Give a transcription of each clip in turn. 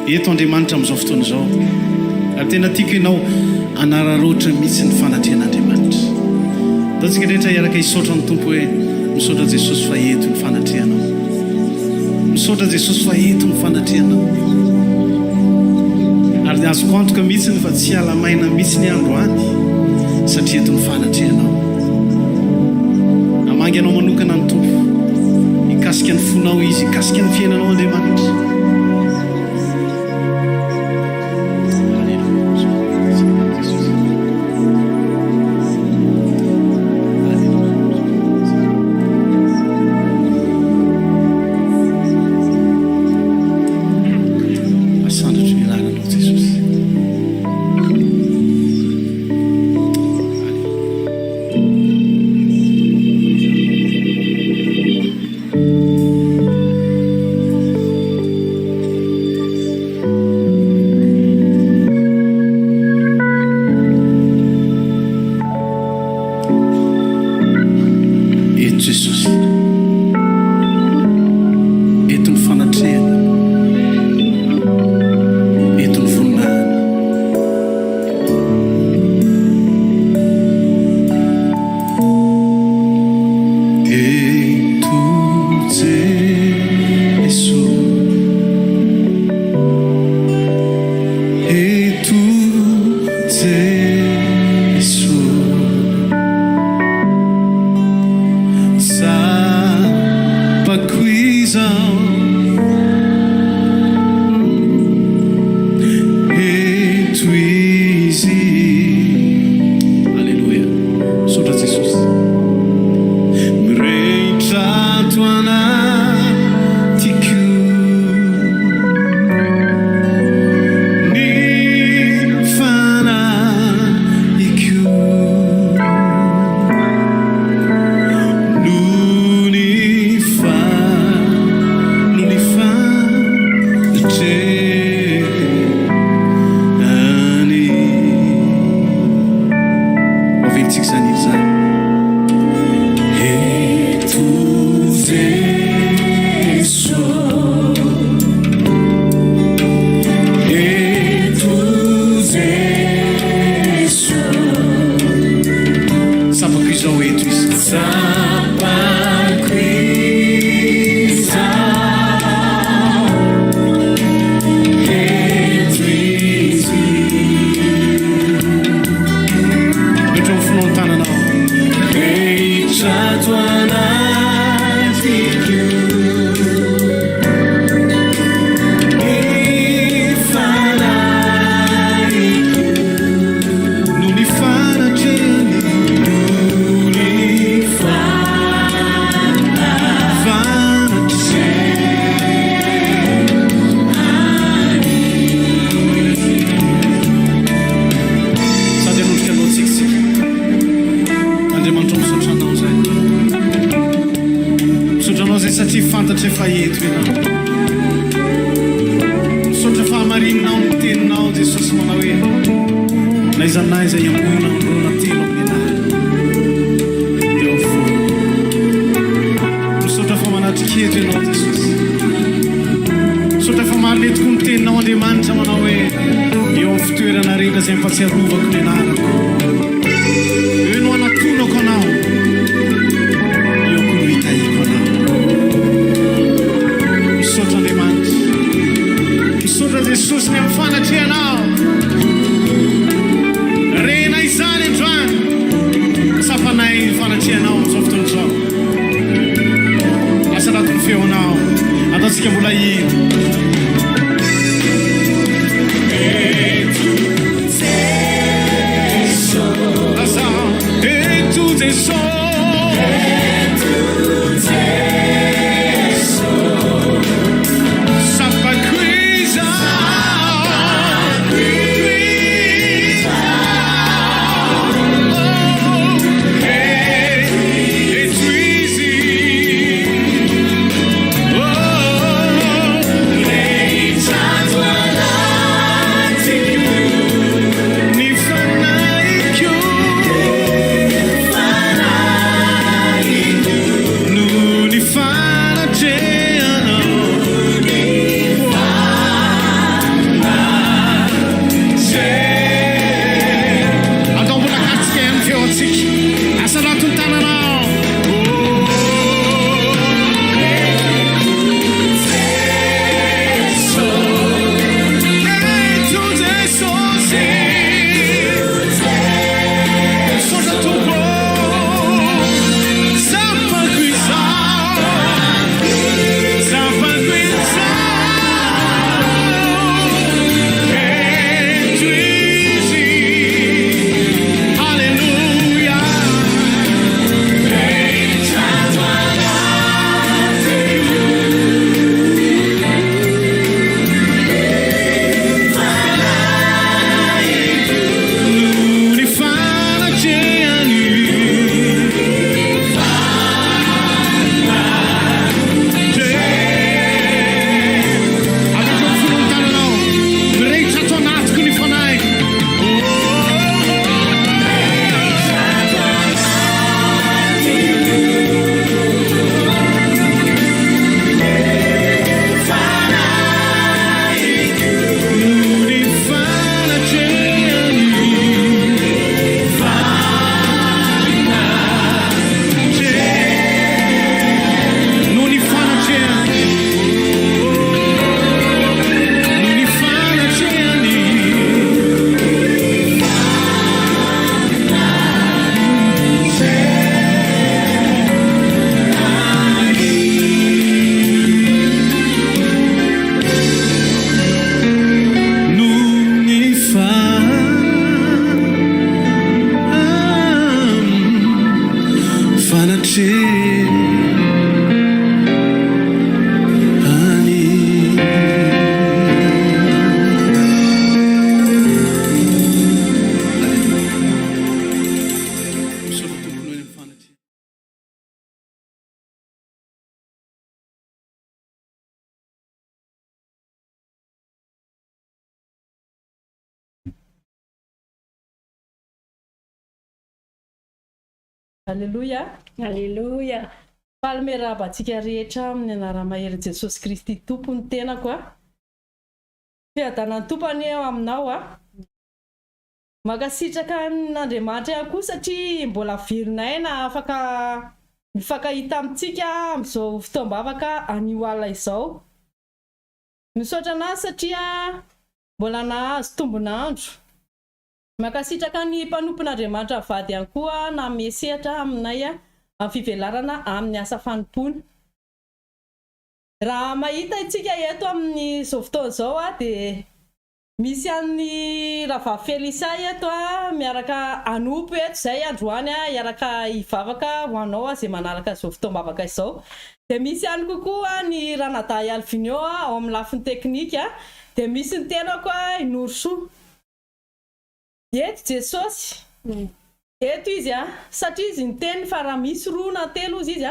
Eto Andriamanitra amin'izao fotoana izao. Ary tena tiako ianao hanararaotra mihitsy ny fanatrehan'Andriamanitra. Andao tsika rehetra hiaraka hisaotra ny Tompo hoe, Misaotra Jesosy fa eto ny fanatrehanao. Misaotra Jesosy fa eto ny fanatrehanao. Ary azoko antoka mihitsy fa tsy hiala maina mihitsy ny androany satria eto ny fanatrehanao. Hamangy anao manokana ny Tompo. Hikasika ny fonao Izy, hikasika ny fiainanao Andriamanitra. Asandratro ny anaranao Jesosy. Eto Jesosy. Eto ny fanatrehany. Eto ny voninahiny. Eto Jeso. Eto Jeso. Tsapako izao. Eto Izy. Aleloia. Misaotra Jesosy. Mirehitra ato anatiko ny fanahiko. Noho ny fa, noho ny fanetrehany. Averitsika izany hira izany. Eto Jeso, eto Jeso. Tsapako izao eto izy. Tsapako izao eto izy. Apetraho ny fonao ny tananao. Rehetra ato anatiko. Ny fanahiko. Noho ny fanatrehany. Noho ny Sady hanondrika lohantsika isika. Andriamanitra misaotra anao izay. Misaotra anao izay satria fantatray fa eto ianao. Misaotra fahamarinanao ny teninao Jesosy manao hoe na aiza na aiza iangonana roa na telo amin'ny anarana eo afovoany. Misaotra fa manatrika eto ianao Jesosy. Misaotra fa marina tokoa ny teninao Andriamanitra manao hoe eo amin'ny fitoerana rehetra izay ampatsiarovako ny anarako. Eo no anatonako anao. Eo koa no hitahiako anao. Misaotra Andriamanitra. Misaotra Jesosy ny amin'ny fanatrehanao. Renay izany androany. Tsapanay ny fanatrehanao amin'izao fotoana izao. Asa anaty ny feonao. Ataontsika mbola hira. Asa eto Jeso. Tsapako izao. Aleloia. Aleloia. Faly miarahaba antsika rehetra amin'ny anara-maherin'i Jesosy Kristy Tompo ny tenako a. Fiadanan'ny Tompo anie ao aminao a. Mankasitraka an'Andriamanitra ihany koa satria mbola velon'aina afaka mifankahita amintsika amin'izao fotoam-bavaka anio alina izao. Misaotra an'Azy satria mbola nahazo tombon'andro. Mankasitraka ny mpanompon'Andriamanitra vady ihany koa nanome sehatra aminay amin'ny fivelarana amin'ny asa fanompoana. Raha mahita isika eto amin'izao fotoana izao dia misy an'i Rahavavy Felicia eto miaraka hanompo eto izay androany hiaraka hivavaka ho anao izay manaraka izao fotoam-bavaka izao. Dia misy ihany kokoa ny Ranadahy Alvinio ao amin'ny lafiny teknika. Dia misy ny tenako i Norosoa. Eto Jesosy. Eto Izy satria Izy niteny fa raha misy roa na telo hozy Izy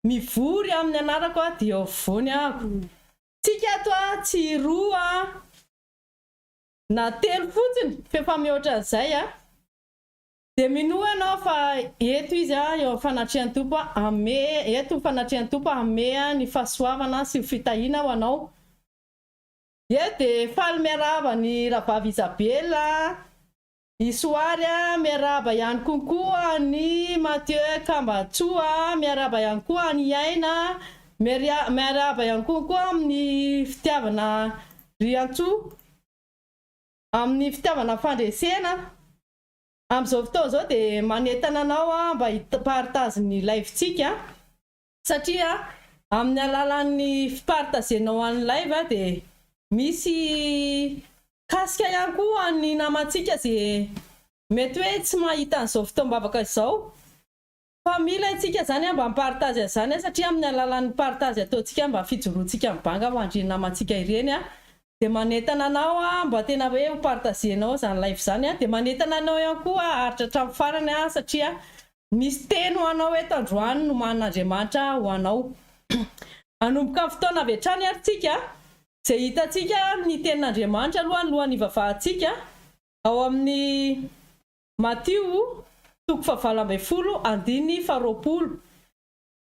mivory amin'ny anarako dia eo afovoany aho. Tsika ato a tsy roa na telo fotsiny f'efa mihoatra an'izay a! Dia minoa ianao fa eto izy a eo amin'ny fanatrehan'ny Tompo a hanome eto ny fanatrehan'ny Tompo hanome ny fahasoavana sy ny fitahiana ho anao. Eto dia faly miarahaba ny rahavavy Isabella a! I Soary a, miarahaba ihany konkoa an'i Mathieu Kambatsoa, miarahaba ihany koa an'i Aina, miarahaba ihany konkoa amin'ny fitiavana Riantsoa, amin'ny fitiavana fandresena. Amin'izao fotoana izao dia manentana anao aho mba hi-partage ny live-tsika satria amin'ny alalan'ny fi-partager-nao an'ny live dia misy Kasika ihany koa ho an'ny namantsika ze mety hoe tsy mahita an'izao fotoam-bavaka izao fa mila isika zany mba mi-partage an'izany satria amin'ny alalan'ny partage ataontsika mba fijoroantsika mibanga ho an'ireny namantsika ireny dia manentana anao mba tena hoe ho partager-nao izany live izany dia manentana anao ihany koa haharitra hatramin'ny farany satria misy teny ho anao eto androany nomanin'Andriamanitra ho anao. Hanomboka ny fotoana avy hatrany ary tsika Izay hitantsika ny tenin'Andriamanitra aloha alohan'ny hivavahantsika, ao amin'ny Matio toko fahavalo ambin'ny folo andininy faharoapolo.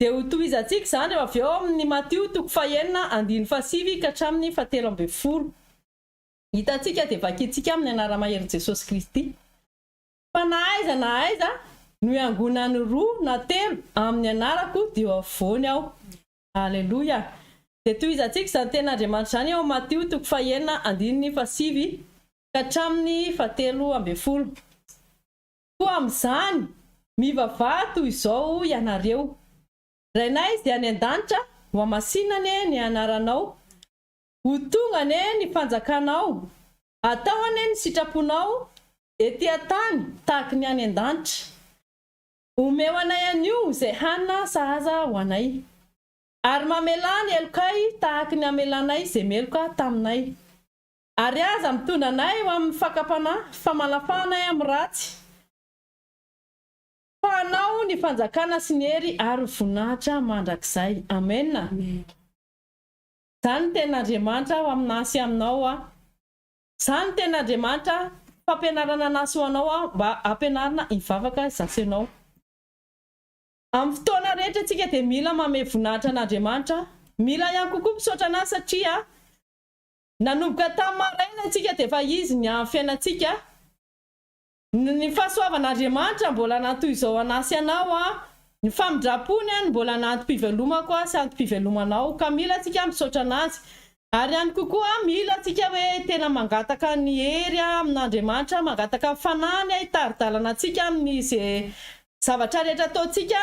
Dia hotohizantsika izany rehefa avy eo amin'ny Matio toko fahenina andininy fahasivy ka hatramin'ny fahatelo ambin'ny folo. Hitantsika dia vakintsika amin'ny anara-maherin'i Jesosy Kristy. Fa na aiza na aiza no iangonan'ny roa na telo amin'ny anarako dia eo afovoany aho. Aleloia! Dia tohizantsika izany tenin'Andriamanitra izany ao Matio toko fahenina andininy fahasivy ka hatramin'ny fahatelo ambin'ny folo. Koa amin'izany, mivavaha toy izao ianareo, Rainay izay any an-danitra, hohamasinina anie ny anaranao. Ho tonga anie ny fanjakanao. Atao anie ny sitraponao, ety an-tany tahaky ny any an-danitra. Omeo anay anio izay hanina sahaza ho anay. Ary mamelà ny helokay tahaky ny hamelanay izay meloka taminay. Ary aza mitondra anay ho amin'ny fakam-panahy, fa malafaha anay amin'ny ratsy. Fa Anao ny fanjakana sy ny hery ary ny voninahitra mandrakizay. Amena. Izany ny tenin'Andriamanitra ho aminà sy aminao aho. Izany ny tenin'Andriamanitra, fampianarana anà sy ho anao aho mba hampianarina hivavaka izaho sy ianao. Amin'ny fotoana rehetra isika dia mila mamehy voninahitra an'Andriamanitra, mila ihany kokoa misaotra an'Azy satria nanomboka tamin'ny maraina isika dia efa Izy ny amin'ny fiainantsika. Ny fahasoavan'Andriamanitra mbola nantoy izao anà sy anao, ny famindram-pony no mbola nantom-pivelomako sy antom-pivelomanao ka mila isika misaotra an'Azy. Ary ihany kokoa mila antsika hoe tena mangataka ny hery amin'Andriamanitra, mangataka ny Fanahiny hitari-dalana antsika amin'ny ze zavatra rehetra ataontsika.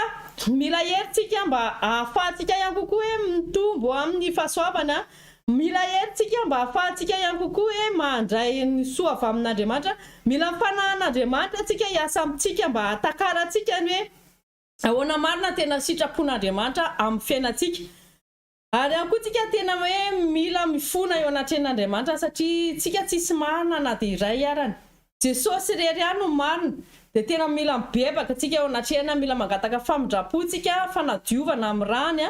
Mila hery tsika mba ahafahantsika ihany kokoa hoe mitombo amin'ny fahasoavana. Mila hery tsika mba ahafahantsika ihany kokoa hoe mandray ny soa avy amin'Andriamanitra. Mila ny Fanahin'Andriamanitra tsika hiasa amintsika mba hahatakarantsika ny hoe ahoana marina ny tena sitrapon'Andriamanitra amin'ny fiainantsika. Ary ihany koa tsika tena hoe mila mifona eo anatrehan'Andriamanitra satria tsika tsisy marina na dia iray arany. Jesosy irery ihany no marina. Dia tena mila mibebaka tsika eo anatrehany, mila mangataka famindram-po tsika, fanadiovana amin'ny rany.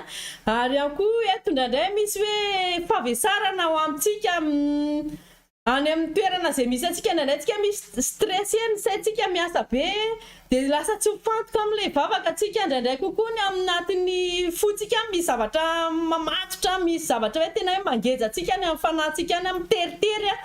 Ary ihany koa eto indraindray misy hoe fahavesarana ao amintsika. Any amin'ny toerana izay misy antsika indraindray tsika misy stressé ny saintsika miasa be dia lasa tsy mifantoka amin'ilay vavaka tsika indraindray kokoa ny anatin'ny fontsika misy zavatra mamatotra misy zavatra hoe tena hoe mangeja antsika any amin'ny fanahintsika any miteritery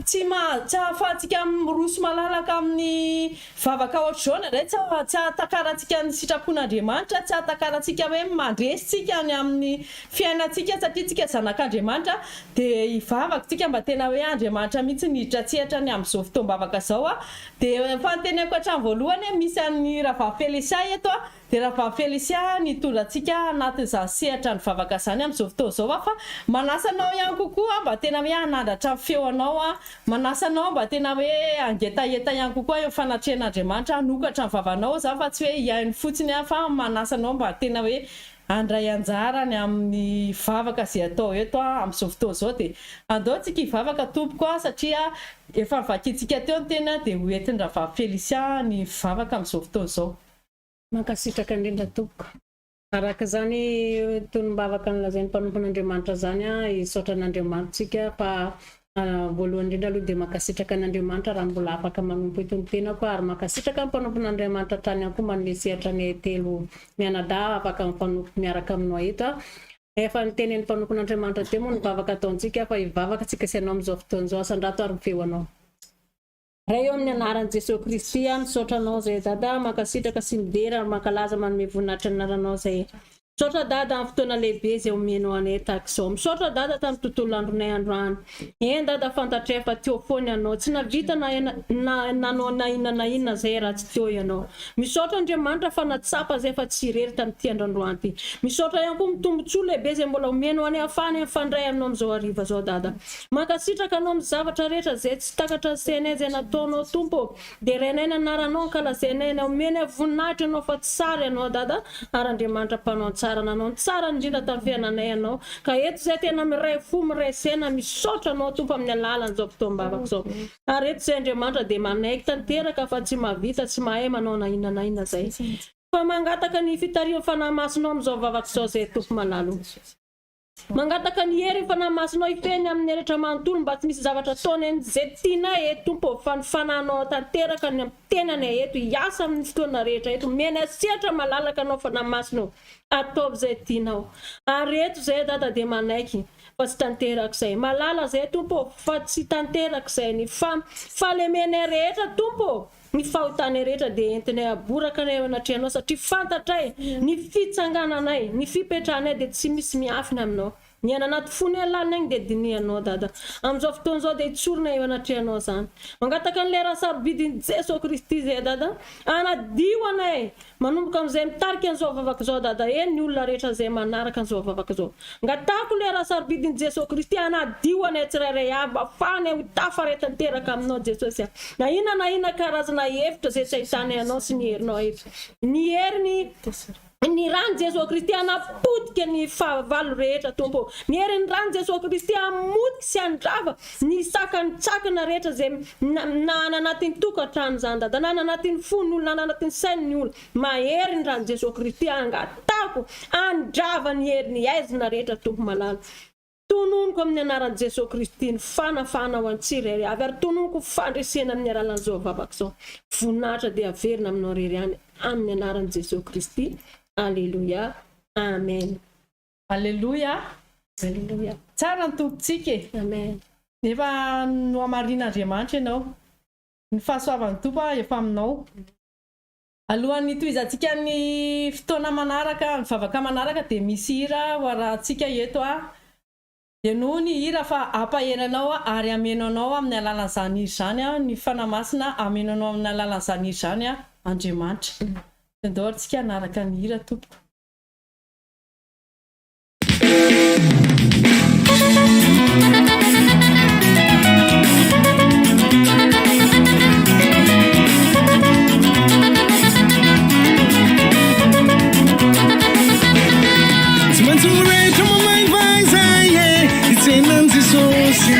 tsy maha tsy ahafahantsika miroso malalaka amin'ny vavaka ohatr'izao indraindray tsy tsy ahatakarantsika ny sitrapon'Andriamanitra tsy ahatakarantsika hoe mandresy tsika ny amin'ny fiainantsika satria tsika zanak'Andriamanitra dia hivavaka tsika mba tena hoe Andriamanitra mihitsy no hiditra an-tsehatra ny amin'izao fotoam-bavaka izao a dia efa noteneniko hatramin'ny voalohany hoe misy an'i Rahavavy Felicia eto a Dia Rahavavy Felicia nitondra antsika anatin'izany sehatra ny vavaka izany amin'izao fotoana izao aho fa manasa anao ihany kokoa aho mba tena hoe hanandratra ny feo anao aho, manasa anao mba tena hoe hangetaheta ihany kokoa eo fanatrehan'Andriamanitra, hanokatra ny vavanao izany fa tsy hoe hihaino fotsiny aho fa manasa anao mba tena hoe handray anjara ny amin'ny vavaka izay atao eto aho amin'izao fotoana izao dia andao tsika hivavaka tompoko aho satria efa novakintsika teo ny teny dia ho entin'i Rahavavy Felicia ny vavaka amin'izao fotoana izao. Mankasitraka indrindra tompoko. Araka izany tonom-bavaka nolazain'ny mpanompon'Andriamanitra izany, hisaotra an'Andriamanitra isika fa voalohany indrindra aloha dia mankasitraka an'Andriamanitra raha mbola afaka manompo eto ny tenako ary mankasitraka ny mpanompon'Andriamanitra hatrany ihany koa manome sehatra anay telo mianadahy afaka mifanompo miaraka aminao eto. Efa nitenin'ny mpanompon'Andriamanitra teo moa ny vavaka ataontsika fa hivavaka isika sy ianao amin'izao fotoana izao. Asandrato ary ny feo anao. Ray ô amin'ny anaran'i Jesoa Kristy aho misaotra anao zay Dada mankasitraka sy midera ary mankalaza manome voninahitra ny anaranao zay Misaotra Dada amin'ny fotoana lehibe izay omenao anay tahaka izao Misaotra Dada tamin'ny tontolo andronay androany Eny Dada fantatray fa teo foana ianao tsy navita na na nanao na inona na inona zay raha tsy teo ianao Misaotra Andriamanitra fa natsapa zay fa tsy irery tamin'ity andro androany ity Misaotra ihany koa amin'ny tombotsoa lehibe izay mbola omenao anay ahafahanay mifandray aminao amin'izao hariva izao Dada Mankasitraka anao amin'ny zavatra rehetra izay tsy takatra ny sainay izay nataonao Tompo ô! Derainay ny anaranao ankalazainay anao omenay voninahitra ianao fa tsara ianao Dada ary Andriamanitra mpanao ny tsara nanao ny tsara indrindra tamin'ny fiainanay ianao ka eto izay tena miray fo miray saina misaotra anao Tompo amin'ny alalan'izao fotoam-bavaka izao ary eto izay Andriamanitra dia manaiky tanteraka fa tsy mahavita tsy mahay manao na inona na inona izay fa mangataka ny fitarihan'ny Fanahy Masinao amin'izao vavaka izao izay Tompo malala o. Mangataka ny hery Fanahy Masinao hifehy ny amin'ny rehetra manontolo mba tsy misy zavatra ataonay izay tianay eto Tompo ô fa ny Fanahinao tanteraka ny amin'ny tenanay eto hiasa amin'ny fotoana rehetra eto omenay sehatra malalaka Anao Fanahy Masina ô ataovy izay tianao ary eto izay Dada dia manaiky fa tsy tanteraka izay malala izay Tompo ô fa tsy tanteraka izay ny fahalemenay rehetra Tompo ô Ny fahotanay rehetra dia entinay aboraka anay eo anatrehanao satria fantatray ny fitsangananay, ny fipetrahanay dia tsy misy miafina aminao. Ny any anaty fonay lalina agny dia dinihanao Dada. Amin'izao fotoana izao dia itsorina eo anatrehanao izany. Mangataka an'ilay ra sarobidin'i Jeso Kristy izay Dada hanadio anay Manomboka amin'izay mitarika an'izao vavaka izao Dada eny ny olona rehetra izay manaraka an'izao vavaka izao. Angatahako ilay ra sarobidin'i Jesoa Kristy hanadio anay tsirairay avy mba afahanay ho tafaray tanteraka aminao Jesosy a. Na inona na inona karazana hevitra izay tsy ahitanay anao sy ny herinao eto. Ny herin'ny ny ran'i Jesoa Kristy hanapotika ny fahavalo rehetra Tompo ô. Ny herin'ny ran'i Jesoa Kristy hamotika sy handrava ny sakantsakana rehetra izay na any anatin'ny tokantrano izany dada na any anatin'ny fon'ny olona na any anatin'ny sain'ny olona mahery ny ran'i Jesoa Kristy angatahako andrava ny herin'ny aizina rehetra Tompo malala tononiko amin'ny anaran'i Jesoa Kristy ny fanafahana ho an'ny tsirairay avy ary tononiko fandresena amin'ny alalan'izao vavaka izao voninahitra dia averina aminao irery ihany amin'ny anaran'i Jesoa Kristy Aleloia Amen. Aleloia. Aleloia. Tsara ny Tompontsika e. Amen. Efa nohamarin'Andriamanitra ianao. Ny fahasoavan'ny Tompo efa aminao. Alohan'ny hitohizantsika ny fotoana manaraka, ny vavaka manaraka dia misy hira ho arahantsika eto a. Henoy ny hira fa hampahery anao ary hameno anao amin'ny alalan'izany hira izany ny Fanahy Masina, hameno anao amin'ny alalan'izany hira izany Andriamanitra. Dia ndao ary tsika hanaraka ny hira tompoko. Tsy maintsy mirehitra mamaivay zay e Hitsenan'i Jesosy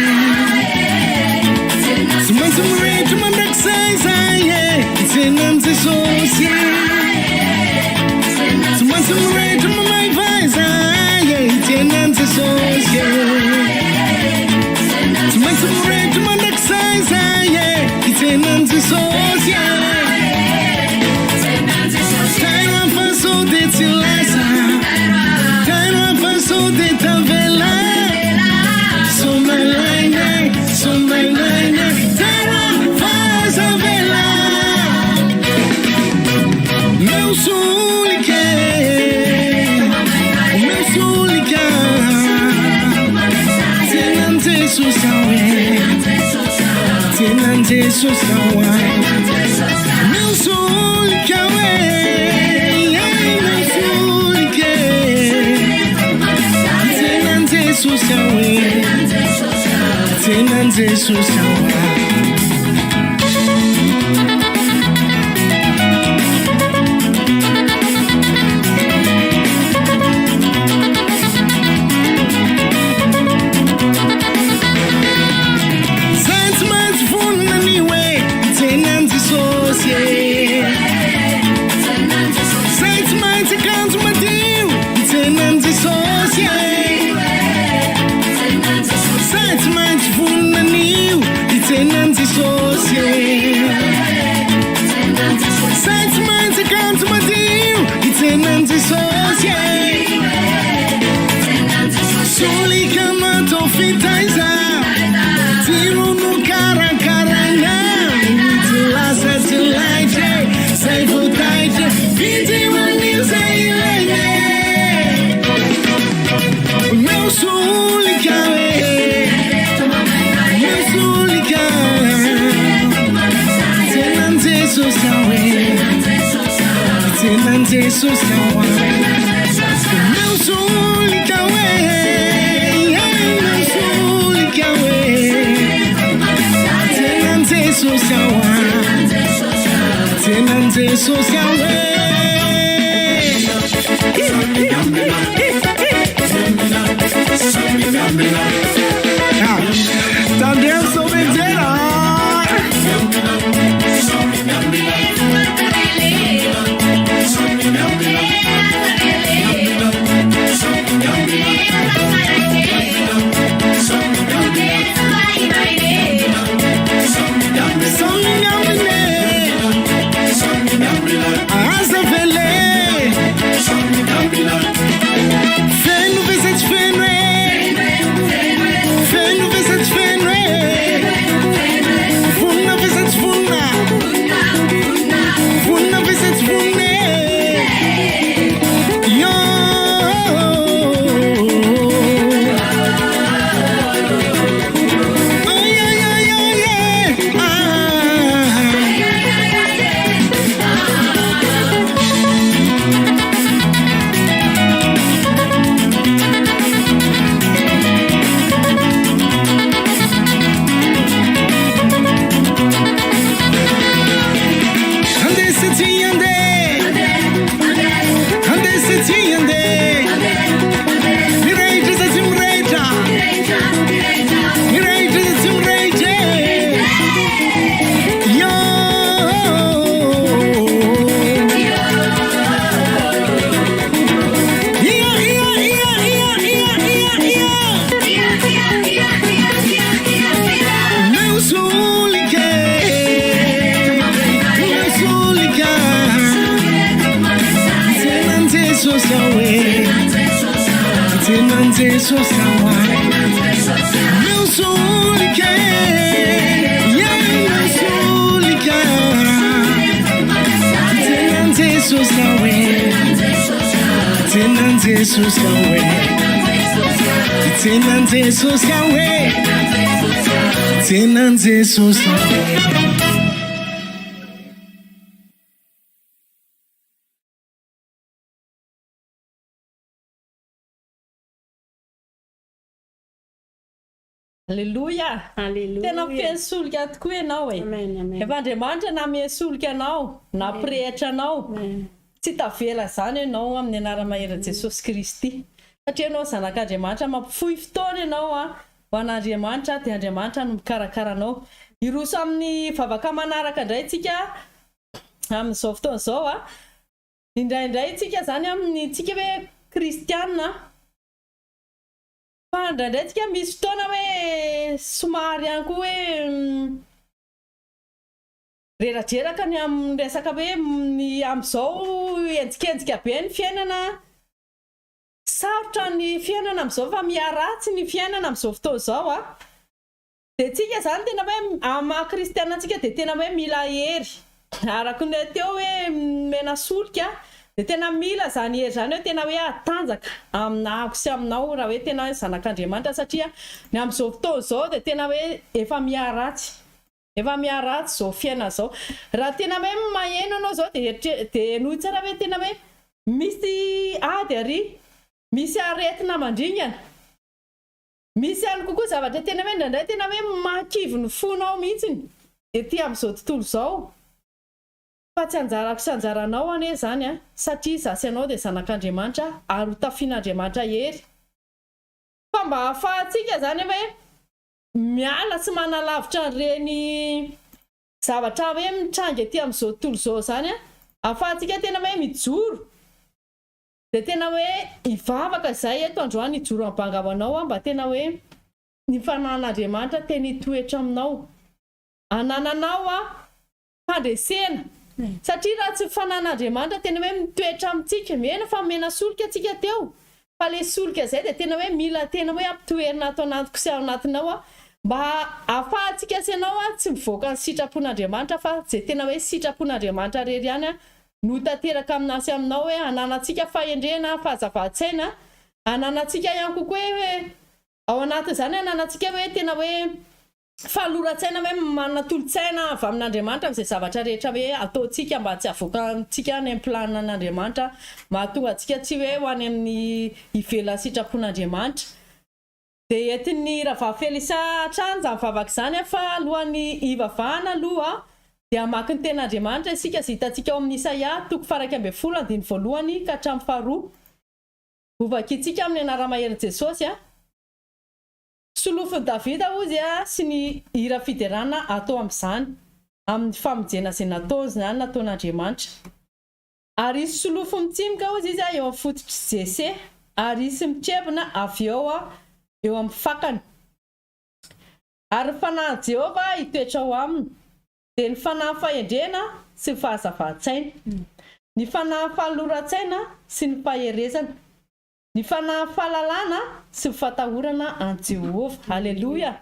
Tsy maintsy mirehitra mandrakizay zay e Hitsenan'i Jesosy Tsy maintsy. Omeo solika e, omeo solika. Tsenan'i Jesosy aho e, tsenan'i Jesosy aho a. Omeo solika e, omeo solika e. Tsenan'i Jesosy aho e, tsenan'i Jesosy aho a. Zay tsy maintsy vonona ny hoe tsenan'i Jesosy e. Zay tsy maintsy akanjo madio tsenan'i Jesosy e. Zay tsy maintsy vonona anio hitsenan'i Jesosy e. Zay tsy maintsy akanjo madio hitsenan'i Jesosy e. Solika natao fitaiza, jiro no karakaraina, tsy lasa tsy laitra e, zay vao taitra, vidio anio zay ilaina e. Omeo solika e, omeo solika. Tsenan'i Jesosy aho e, tsenan'i Jesosy aho a. Omeo solika e, omeo solika e. Tsenan'i Jesosy aho a, tsenan'i Jesosy aho e. Tandremo sao mianjera. Samy miambina e, aza avela e. Feno ve sa tsy feno e? Feno ve sa tsy feno e? Vonona ve sa tsy vonona? Vonona ve sa tsy vonona e? Yo! Ay, ay, ay, ay, ay. Ah. Andeha sa tsy andeha? Andeha sa tsy andeha? Mirehitra sa tsy mirehitra? Mirehitra sa tsy mirehitra? Yo! Ia, ia, ia, ia, ia, ia, ia. Omeo solika e, omeo solika. Tsenan'i Jesosy aho e, tsenan'i Jesosy aho a. Omeo solika e, ia, omeo solika. Tsenan'i Jesosy aho e, tsenan'i Jesosy aho e. Tsenan'i Jesosy aho e, tsenan'i Jesosy aho e. Aleloia! Aleloia. Tena feno solika tokoa ianao e. Amen, amen. Efa Andriamanitra namehy solika anao, nampirehitra anao. Amen. Tsy tavela izany ianao amin'ny anara-mahery Jesosy Kristy. Satria ianao zanak'Andriamanitra, mampifohy fotoana ianao a, ho an'Andriamanitra, dia Andriamanitra no mikarakara anao. Hiroso amin'ny vavaka manaraka indray tsika amin'izao fotoana izao a. Indraindray tsika izany amin'ny tsika hoe kristiana, fa indraindray tsika misy fotoana hoe somary ihany koa hoe reradreraka ny amin'ny resaka hoe ny amin'izao henjikenjika be ny fiainana, sarotra ny fiainana amin'izao fa miharatsy ny fiainana amin'izao fotoana izao a. Dia tsika izany tena hoe amin'ny maha kristiana antsika dia tena hoe mila hery. araka ny teo hoe mena solika dia tena mila izany hery izany hoe tena hoe hatanjaka aminahako sy aminao raha hoe tena hoe zanak'Andriamanitra satria ny amin'izao fotoana izao dia tena hoe efa miharatsy. Efa miharatsy izao fiainana izao. Raha tena hoe maheno ianao izao dia eritre- dia henoy tsara hoe tena hoe misy ady ary, misy aretina mandringana. Misy ihany kokoa zavatra tena hoe indraindray tena hoe mahakivy ny fonao mihitsiny ety amin'izao tontolo izao. Fa tsy anjarako sy anjaranao anie izany an, satria izaho sy ianao dia zanak'Andriamanitra ary ho tafian'Andriamanitra hery. Fa mba hahafahantsika izany hoe miala sy manalavitra an'ireny zavatra hoe mitranga ety amin'izao tontolo izao izany an, hahafahantsika tena hoe mijoro. Dia tena hoe hivavaka izay eto androany hijoro amin'ny banga ho anao aho mba tena hoe ny fanahin'Andriamanitra tena hitoetra aminao. Anananao aho fandresena. Satria raha tsy ny fanahin'Andriamanitra tena hoe mitoetra amintsika, mihena fa mena solika tsika teo, fa le solika izay dia tena hoe mila tena hoe ampitoerina ato anatiko sy ao anatinao aho mba ahafahantsika sy ianao tsy mivoaka ny sitrapon'Andriamanitra fa izay tena hoe sitrapon'Andriamanitra rery ihany no tanteraka aminà sy aminao hoe hananantsika fahendrena, fahazavan-tsaina, hananantsika ihany koa koa hoe ao anatin'izany hananantsika hoe tena hoe fanoloran-tsaina hoe manana tolo-tsaina avy amin'Andriamanitra amin'izay zavatra rehetra hoe ataontsika mba tsy havoakantsika any amin'ny planin'Andriamanitra, mahatonga antsika tsy hoe ho any amin'ny ivelan'ny sitrapon'Andriamanitra. Dia entin'ny Rahavavy Felicia hatrany izany vavaka izany fa alohan'ny hivavahana aloha dia hamaky ny Tenin'Andriamanitra isika izay hitantsika ao amin'ny Isaia toko faha 11 andininy voalohany ka hatramin'ny faharoa. Hovakintsika amin'ny anara-maherin'i Jesosy. Solofon'i Davida hozy sy ny hira fiderana atao amin'izany, amin'ny famonjena izay nataony izany nataon'Andriamanitra. Ary hisy solofo mitsimoka, hozy izy, eo amin'ny fototr'i Jese, ary hisy mitrebona avy eo eo amin'ny fakany. Ary ny fanahin'i Jehovah hitoetra ao aminy, dia ny fanahin'ny fahendrena sy ny fahazavan-tsaina, ny fanahin'ny fanoloran-tsaina sy ny faherezana, Ny fanahin'ny fahalalana sy ny fatahorana an'i Jehovah. Aleloia!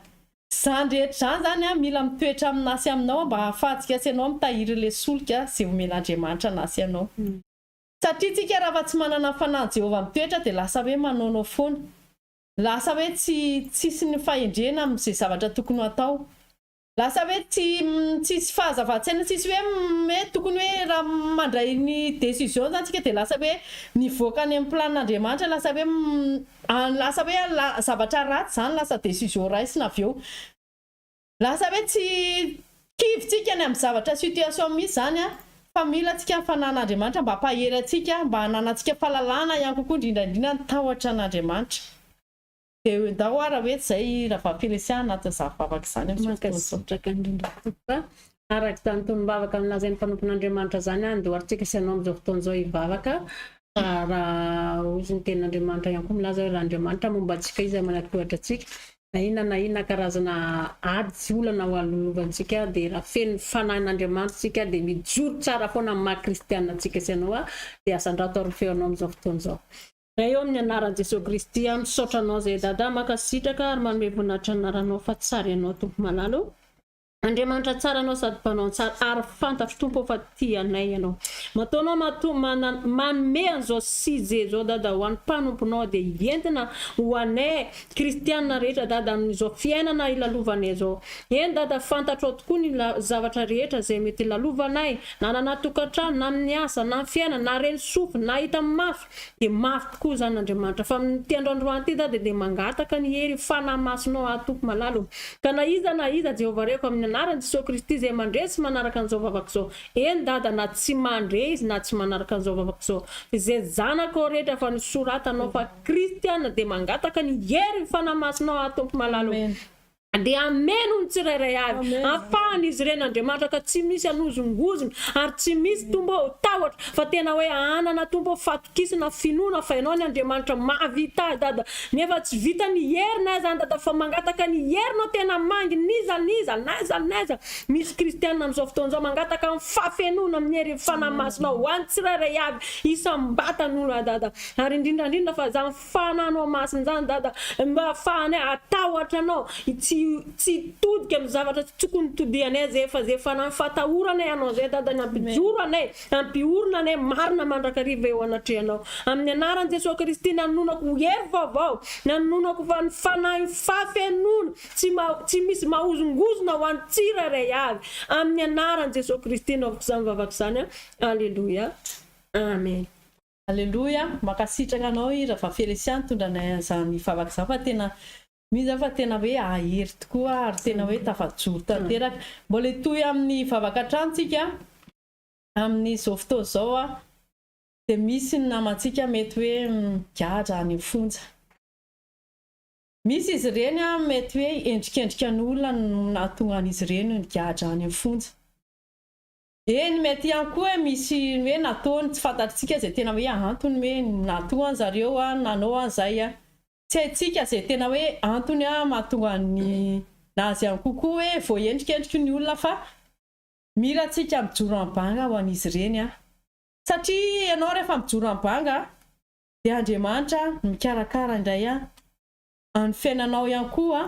Izany rehetra izany izany an, mila mitoetra aminà sy aminao mba hahafahantsika sy ianao mitahiry ilay solika izay omen'Andriamanitra anà sy ianao. Satria tsika raha fa tsy manana ny fanahin'i Jehovah mitoetra dia lasa hoe manaonao foana. Lasa hoe tsy tsisy ny fahendrena amin'izay zavatra tokony ho atao. Lasa hoe tsy tsisy fahazavan-tsaina, tsisy hoe hoe tokony hoe raha mandray ny décision zany tsika dia lasa hoe mivoaka any amin'ny planin'Andriamanitra, lasa hoe lasa hoe zavatra ratsy zany lasa décision raisina avy eo. Lasa hoe tsy kivy tsika ny amin'ny zavatra situation misy zany an, fa mila tsika ny fanahin'Andriamanitra mba hampahery antsika, mba hananantsika fahalalana ihany kokoa indrindra indrindra ny tahotra an'Andriamanitra. Dia ndao ara hoe izay Rahavavy Felicia anatin'izany vavaka izany amin'izao fotoana izao. Mankasitraka indrindra tompoko a. Araka izany tonom-bavaka nolazain'ny mpanompon'Andriamanitra izany aho, andeha hoarintsika sy ianao amin'izao fotoana izao hivavaka fa raha hozy ny tenin'Andriamanitra ihany koa milaza hoe raha Andriamanitra momba antsika iza manatohatra antsika na inona na inona karazana ady sy olana ho alolovantsika dia raha feno ny fanahin'Andriamanitra isika dia mijoro tsara foana amin'ny maha kristiana antsika sy ianao dia asandrato ary ny feonao amin'izao fotoana izao. Ray ô amin'ny anaran'i Jesoa Kristy aho misaotra anao zay Dada mankasitraka ary manome voninahitra ny anaranao fa tsara ianao Tompo malala ô Andriamanitra tsara anao sady mpanao ny tsara ary fantatro Tompo ô fa tia anay ianao matoa anao matoa manome an'izao sujet zao Dada ho an'ny mpanomponao dia entina ho anay kristianina rehetra Dada amin'izao fiainana ilalovanay zao eny Dada fantatrao tokoa ny zavatra rehetra zay mety ilalovanay na anaty tokantrano na amin'ny asa na amin'ny fiainana na reny sofina na hita maso Dia mafy tokoa izany Andriamanitra fa amin'ity andro androany ity za dia dia mangataka ny hery Fanahy Masinao aho Tompo malala o. Ka na iza na iza Jehovah reko amin'ny anaran'i Jesoa Kristy izay mandre sy manaraka an'izao vavaka izao eny Dada na tsy mandre izy na tsy manaraka an'izao vavaka izao fa izay zanakao rehetra fa nosoratanao fa Kristiana dia mangataka ny herin'ny Fanahy Masinao aho Tompo malala o. Dia hameno ny tsirairay avy. Hafahana izy ireny Andriamanitra ka tsy misy hanozongozona ary tsy misy Tompo ô tahotra fa tena hoe hanana Tompo ô fatokisana finoana fa Ianao ny Andriamanitra mahavita azy Dada nefa tsy vita ny herinay zany Dada fa mangataka ny herinao tena mangy n'iza n'iza n'aiza n'aiza misy kristiana amin'izao fotoana izao mangataka ny fahafenoana amin'ny herin'ny Fanahy Masinao ho an'ny tsirairay avy isam-batan'olona Dada ary indrindra indrindra fa zany Fananao masina izany dada mba afahanay hatahotra anao tsy Tsy tsy hitodika amin'ny zavatra tsy tokony hitodihanay zay fa zay fanahy fatahoranay Anao zay Dada ny hampijoro anay, hampiorina anay marina mandrakariva eo anatrehanao. Amin'ny anaran'i Jesoa Kristy nanononako hery vaovao, nanononako fa ny fanahin'ny fahafenoana tsy tsy misy mahozongozona ho an'ny tsirairay avy. Amin'ny anaran'i Jesoa Kristy anaovako izany vavaka izany. Aleloia. Amen. Aleloia, mankasitraka anao i Rava Felicia nitondra anay an'izany vavaka izany fa tena mino za fa tena hoe hahery tokoa ary tena hoe tafajoro tanteraka. Mbola hitohy amin'ny vavaka hatrany tsika amin'izao fotoana izao a, dia misy ny namantsika mety hoe migadra any am-fonja. Misy izy ireny a mety hoe endrikendrika ny olona no nahatonga an'izy ireny nigadra any am-fonja. Eny, mety ihany koa hoe misy hoe nataony, tsy fantatritsika izay tena hoe antony hoe nahatonga an zareo nanao an'izay. Tsy haintsika izay tena hoe antony mahatonga ny nazy ihany koa koa hoe voaendrikendriky ny olona fa mila antsika mijoro amin'ny banga ho an'izy ireny. Satria ianao rehefa mijoro amin'ny banga dia Andriamanitra mikarakara indray Ny fiainanao ihany koa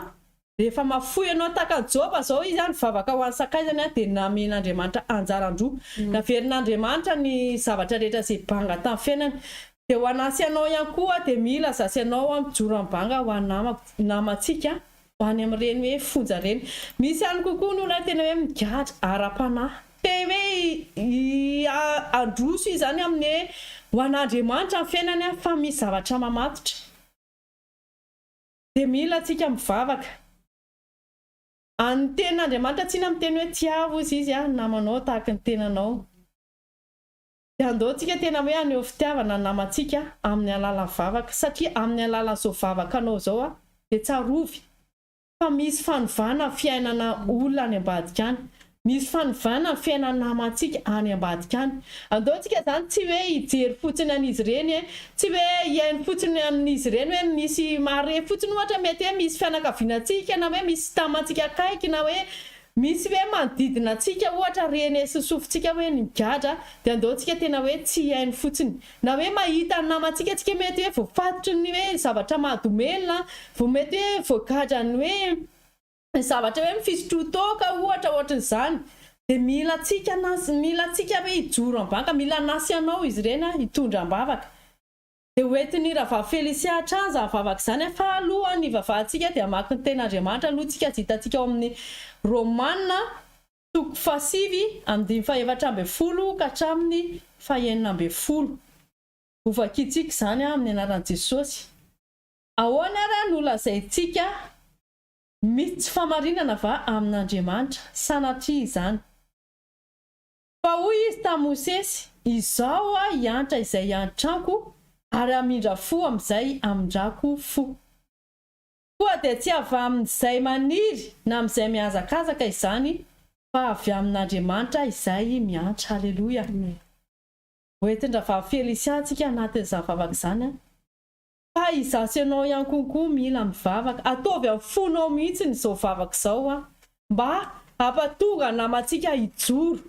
rehefa mafoy ianao tahaka an'i Joba izao izy nivavaka ho an'ny sakaizany dia namen'Andriamanitra anjaran-droa. Naverin'Andriamanitra ny zavatra rehetra izay banga tamin'ny fiainany. Dia ho anà sy ianao ihany koa dia mila za sy ianao mijoro amin'ny banga ho an'ny namantsika any amin'ireny hoe fonja ireny. Misy ihany kokoa ny olona tena hoe migadra ara-panahy. Te hoe handroso izy izany amin'ny hoe ho an'Andriamanitra ny fiainany fa misy zavatra mamatotra. Dia mila antsika mivavaka. Any tenin'Andriamanitra tsina miteny hoe tiavo ozy izy ny namanao tahaky ny tenanao. Dia andao tsika tena hoe haneho fitiavana ny namantsika amin'ny alalan'ny vavaka satria amin'ny alalan'izao vavaka anao izao dia tsarovy fa misy fanovana fiainana olona any ambadika any. Misy fanovana ny fiainan'ny namantsika any ambadika any. Andao tsika izany tsy hoe hijery fotsiny an'izy ireny e, tsy hoe hihaino fotsiny amin'izy ireny hoe misy mahare fotsiny ohatra mety hoe misy fianakaviana antsika na hoe misy tamantsika akaiky na hoe misy hoe manodidina antsika ohatra rene sy sofintsika hoe nigadra dia andao tsika tena hoe tsy hihaino fotsiny na hoe mahita ny namantsika tsika mety hoe voafatotry ny hoe zavatra mahadomelina vao mety hoe voagadran'ny hoe ny zavatra hoe mifisotroa-toaka ohatra ohatran'izany dia mila antsika na mila antsika hoe hijoro am-banga, mila anasy anao izy ireny hitondra am-bavaka. Dia ho entin'i Rahavavy Felicia hatrany izany vavaka izany fa alohan'ny hivavahantsika dia hamaky ny tenin'Andriamanitra aloha tsika azy hitantsika ao amin'ny Romana toko fahasivy andininy fahefatra ambin'ny folo ka hatramin'ny fahenina ambin'ny folo. Hovakintsika izany amin'ny anaran'i Jesosy. Ahoana ary no lazaintsika Misy tsy fahamarinana va amin'Andriamanitra? Sanatria izany. Fa hoy Izy tamin'i Mosesy, Izaho hiantra izay hiantranko, ary hamindra fo amin'izay hamindrako fo. Koa dia tsy avy amin'izay maniry na amin'izay mihazakazaka izany, fa avy amin'Andriamanitra izay miantra. Haleloia! Hoentin-dRahavavy Felicia antsika anatin'izany vavaka izany. Fa izaho sy ianao ihany konko mila mivavaka. Ataovy amin'ny fonao mihitsiny izao vavaka izao an! Mba hampatonga ny namantsika hijoro.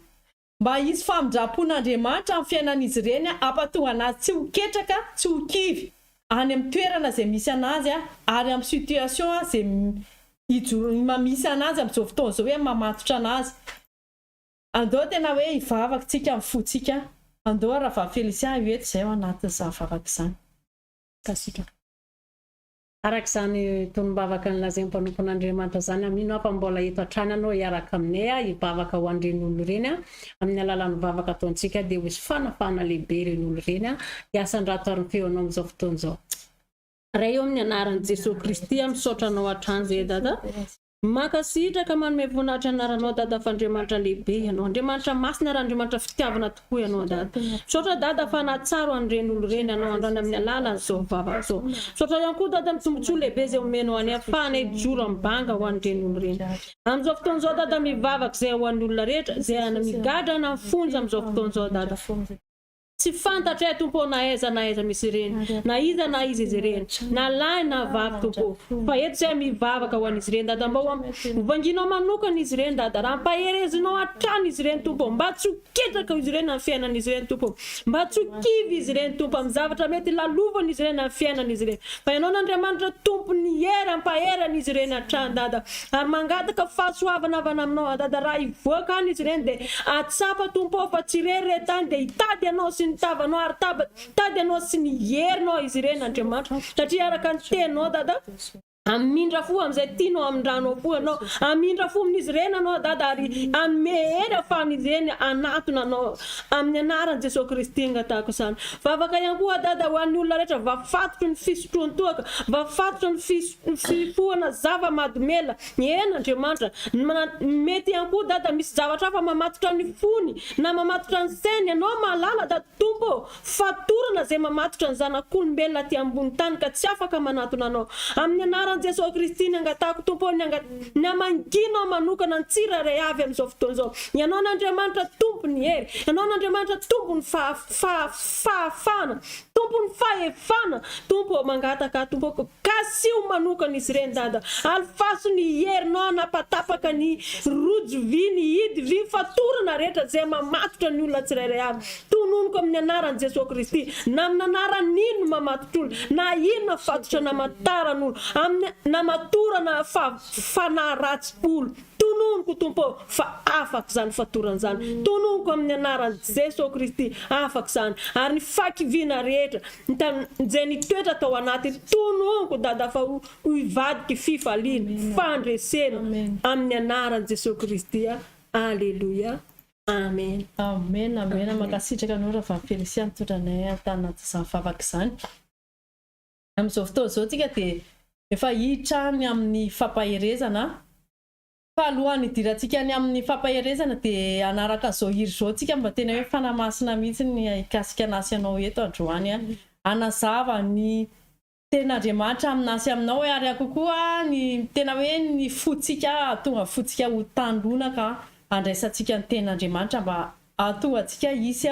Mba hisy famindram-pon'Andriamanitra amin'ny fiainan'izy ireny hampatonga anazy tsy ho ketraka, tsy ho kivy any amin'ny toerana izay misy anazy ary amin'ny situation izay ijoro misy anazy amin'izao fotoana izao hoe mamatotra anazy. Andao tena hoe hivavaka tsika amin'ny fontsika. Andao Rahavavy Felicia ho eto izay ao anatin'izany vavaka izany. Mankasitraka. Araka izany tonom-bavaka nolazain'ny mpanompon'Andriamanitra izany, mino aho fa mbola eto hatrany ianao hiaraka aminay hivavaka ho an'ireny olona ireny. Amin'ny alalan'ny vavaka ataontsika dia ho hisy fanafahana lehibe ireny olona ireny. Hiasan-drato ary ny feonao amin'izao fotoana izao. Ray ô, amin'ny anaran'i Jesoa Kristy aho misaotra anao hatrany izay Dada. Mankasitraka manome voninahitra anaranao Dada fa Andriamanitra lehibe ianao. Andriamanitra masina ary Andriamanitra fitiavana tokoa ianao Dada. Misaotra Dada fa nahatsaro an'ireny olo ireny ianao androany amin'ny alalan'izao vavaka izao. Misaotra ihany koa Dada amin'ny tombotsoa lehibe izay omenao anay afahanay hijoro amin'ny banga ho an'ireny olo ireny. Amin'izao fotoana izao Dada mivavaka izay ho an'ny olona rehetra izay any migadra na mifonja amin'izao fotoana izao Dada. Tsy fantatray Tompo ô na aiza na aiza misy ireny, na iza na iza izy ireny, na lahy na vavy Tompo ô, fa eto izahay mivavaka ho an'izy ireny Dada mba ho vanginao manokana izy ireny Dada, raha ampaherezinao hatrany izy ireny Tompo ô, mba tsy ho ketraka izy ireny amin'ny fiainan'izy ireny Tompo ô, mba tsy ho kivy izy ireny Tompo amin'ny zavatra mety lalovan'izy ireny amin'ny fiainan'izy ireny, fa Ianao n'Andriamanitra Tompon'ny hery ampahery an'izy ireny hatrany Dada, ary mangataka fahasoavana avy any aminao aho Dada raha hivoaka any izy ireny dia Atsapa Tompo ô fa tsy irery re tany dia hitady Anao sy ny tavanao ary taba hitady Anao sy ny herinao izy ireny Andriamanitra satria araka ny teninao Dada hamindra fo amin'izay tianao hamindranao fo Ianao hamindra fo amin'izy ireny Anao Dada ary hanome hery ahafahan'izy ireny hanatona Anao amin'ny anaran'i Jesoa Kristy angatahako izany vavaka ihany koa Dada ho an'ny olona rehetra vafatotry ny fisotroan-toaka vafatotry ny fifohana zava-mahadomelina Eny Andriamanitra, mety ihany koa dada misy zavatra hafa mamatotra ny fony na mamatotra ny sainy, ianao mahalala dada Tompo ô, fatorana izay mamatotra ny zanak'olombelona aty ambony tany ka tsy afaka manatona anao. Amin'ny anaran'i Jesoa Kristy ny angatahako Tompo ô ny ny hamangianao manokana ny tsirairay avy amin'izao fotoana izao. Ianao n'Andriamanitra Tompon'ny hery, Ianao n'Andriamanitra Tompon'ny fahafahana, Tompon'ny fahefana, Tompo ô mangataka aho Tompo ô kasiho manokana izy ireny Dada, alifaso ny herinao hanapatapaka ny rojo vy, ny hidy vy, ny fatorana rehetra izay mamatotra ny olona tsirairay avy, tononiko amin'ny anaran'i Jesoa Kristy, na amin'ny anaran'ino mamatotra olona, na inona fatotra namataran'olo, amin'ny namatorana fa fanahy ratsy olo. Tononiko Tompo ô fa afaka izany fatorana izany, tononiko amin'ny anaran'i Jeso Kristy afaka izany, ary ny fakiviana rehetra izay nitoetra tao anatiny, tononiko Dada fa ho hivadiky fifaliana, fandresena amin'ny anaran'i Jeso Kristy a, Aleloia, Amen. Amen amen mankasitraka anao Rahavavy Felicia nitondra anay tanatin'izany vavaka izany. Amin'izao fotoana izao tsika dia efa hiditra any amin'ny fampaherezana. Fa alohan'ny hidirantsika any amin'ny fampaherezana dia hanaraka an'izao hira izao tsika mba tena hoe Fanahy Masina mihitsy ny hikasika anah sy anao eto androany hanazava ny tenin'Andriamanitra aminah sy aminao hoe ary akoa koa ny tena hoe ny fontsika hahatonga fontsika ho tany lonaka handraisantsika ny tenin'Andriamanitra mba hahatonga antsika hisy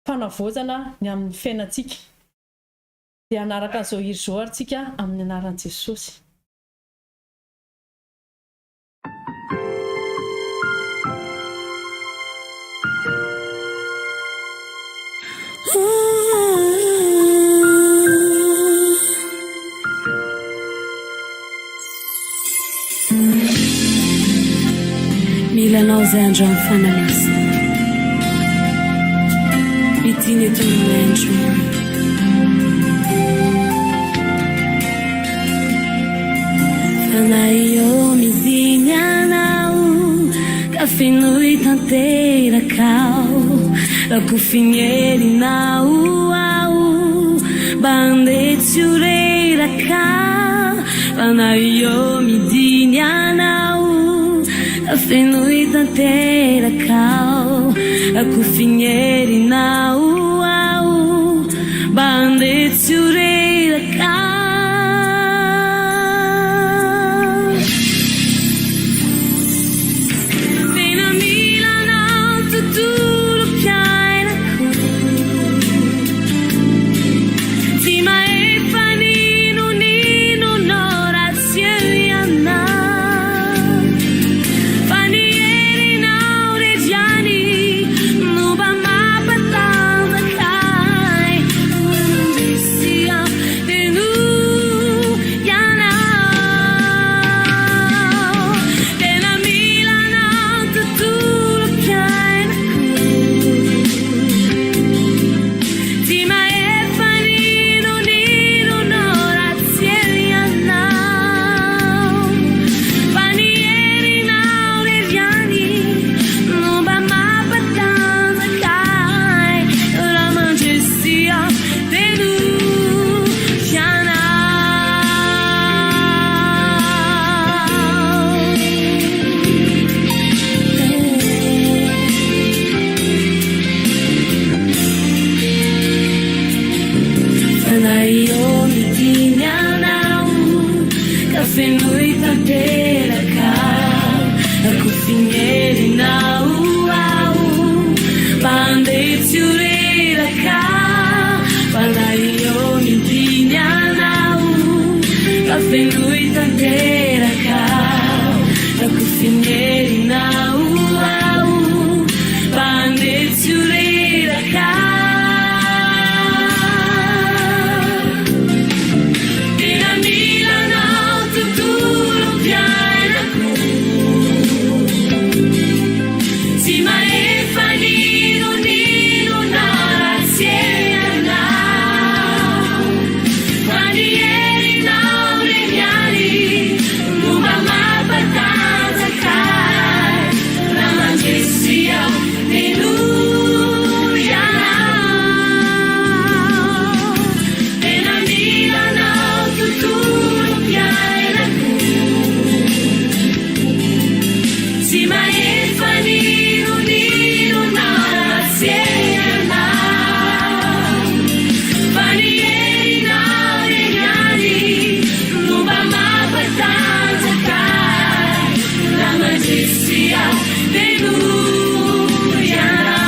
fanavaozana ny amin'ny fiainantsika. Dia hanaraka an'izao hira izao ary tsika amin'ny anaran'i Jesosy. Mila anao izay androany Fanahy Masina. Midina eto aminay androany. Fanahy ô midina anao ka fenoy tanteraka aho. Rakofy ny herinao aho mba handeha tsy ho reraka. Fanahy ô midina anao ka fenoy tanteraka aho. Rakofy ny herinao aho mba handeha tsy ho reraka. Tena mila anao tontolom-piainako. Tsy mahefa n'inon'inona raha tsy eo ianao. Fa ny herinao irery ihany no mba mampatanjaka ahy. Mandresy aho dia noho ianao. Tena mila anao tontolom-piainako. Tsy mahefa n'inon'inona raha tsy eo ianao. Fa ny herinao irery ihany no mba mampatanjaka ahy. Raha mandresy aho dia noho ianao. Fanahy ô midiny anao ka fenoy tanteraka Rakofy ny herinao aho mba handeha tsy ho reraka. Fenoy tanteraka Rakofy ny herinao aho Mba handeha tsy ho reraka Tena mila anao tontolom-piainako Tsy mahefa n'inon'inona raha tsy ianao Fa ny herinao re ihany no mba mampatanjaka ahy Raha mandresy aho dia noho ianao Tena mila anao tontolom-piainako Tsy mahefa n'inon'inona raha tsy ianao Fa ny herinao re ihany no mba mampatanjaka ahy Raha mandresy aho dia noho ianao.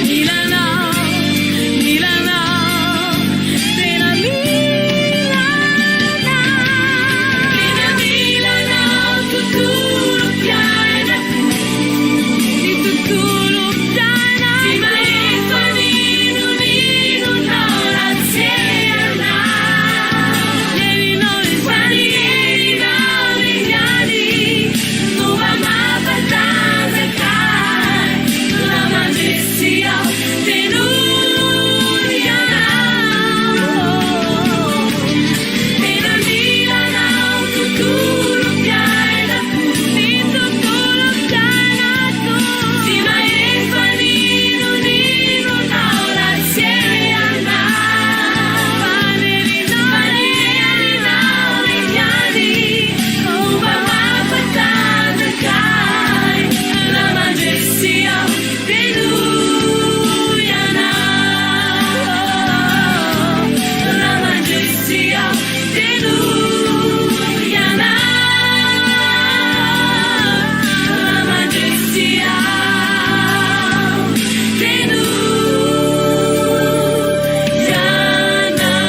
Mila anao, mila anao, tena mila anao. Tena mila anao tontolom-piainako. Ny tontolom-piainako. Tsy mahefa n'inon'inona raha tsy ianao. Fa ny herinao ihany no mba mampatanjaka ahy. Raha mandresy aho dia noho ianao. Tena mila anao tontolom-piainako. Ny tontolom-piainako. Tsy mahefa n'inon'inona raha tsy ianao. Fa ny herinao ihany no mba mampatanjaka ahy. Raha mandresy aho dia noho ianao. Raha mandresy aho dia noho ianao. Raha mandresy aho dia noho ianao.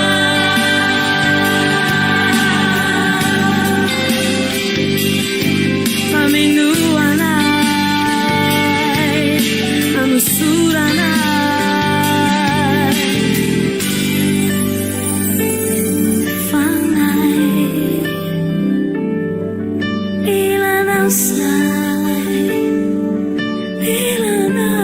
Famenoa anay, hanosorana anay. Fanahy, mila anao izahay, mila anao.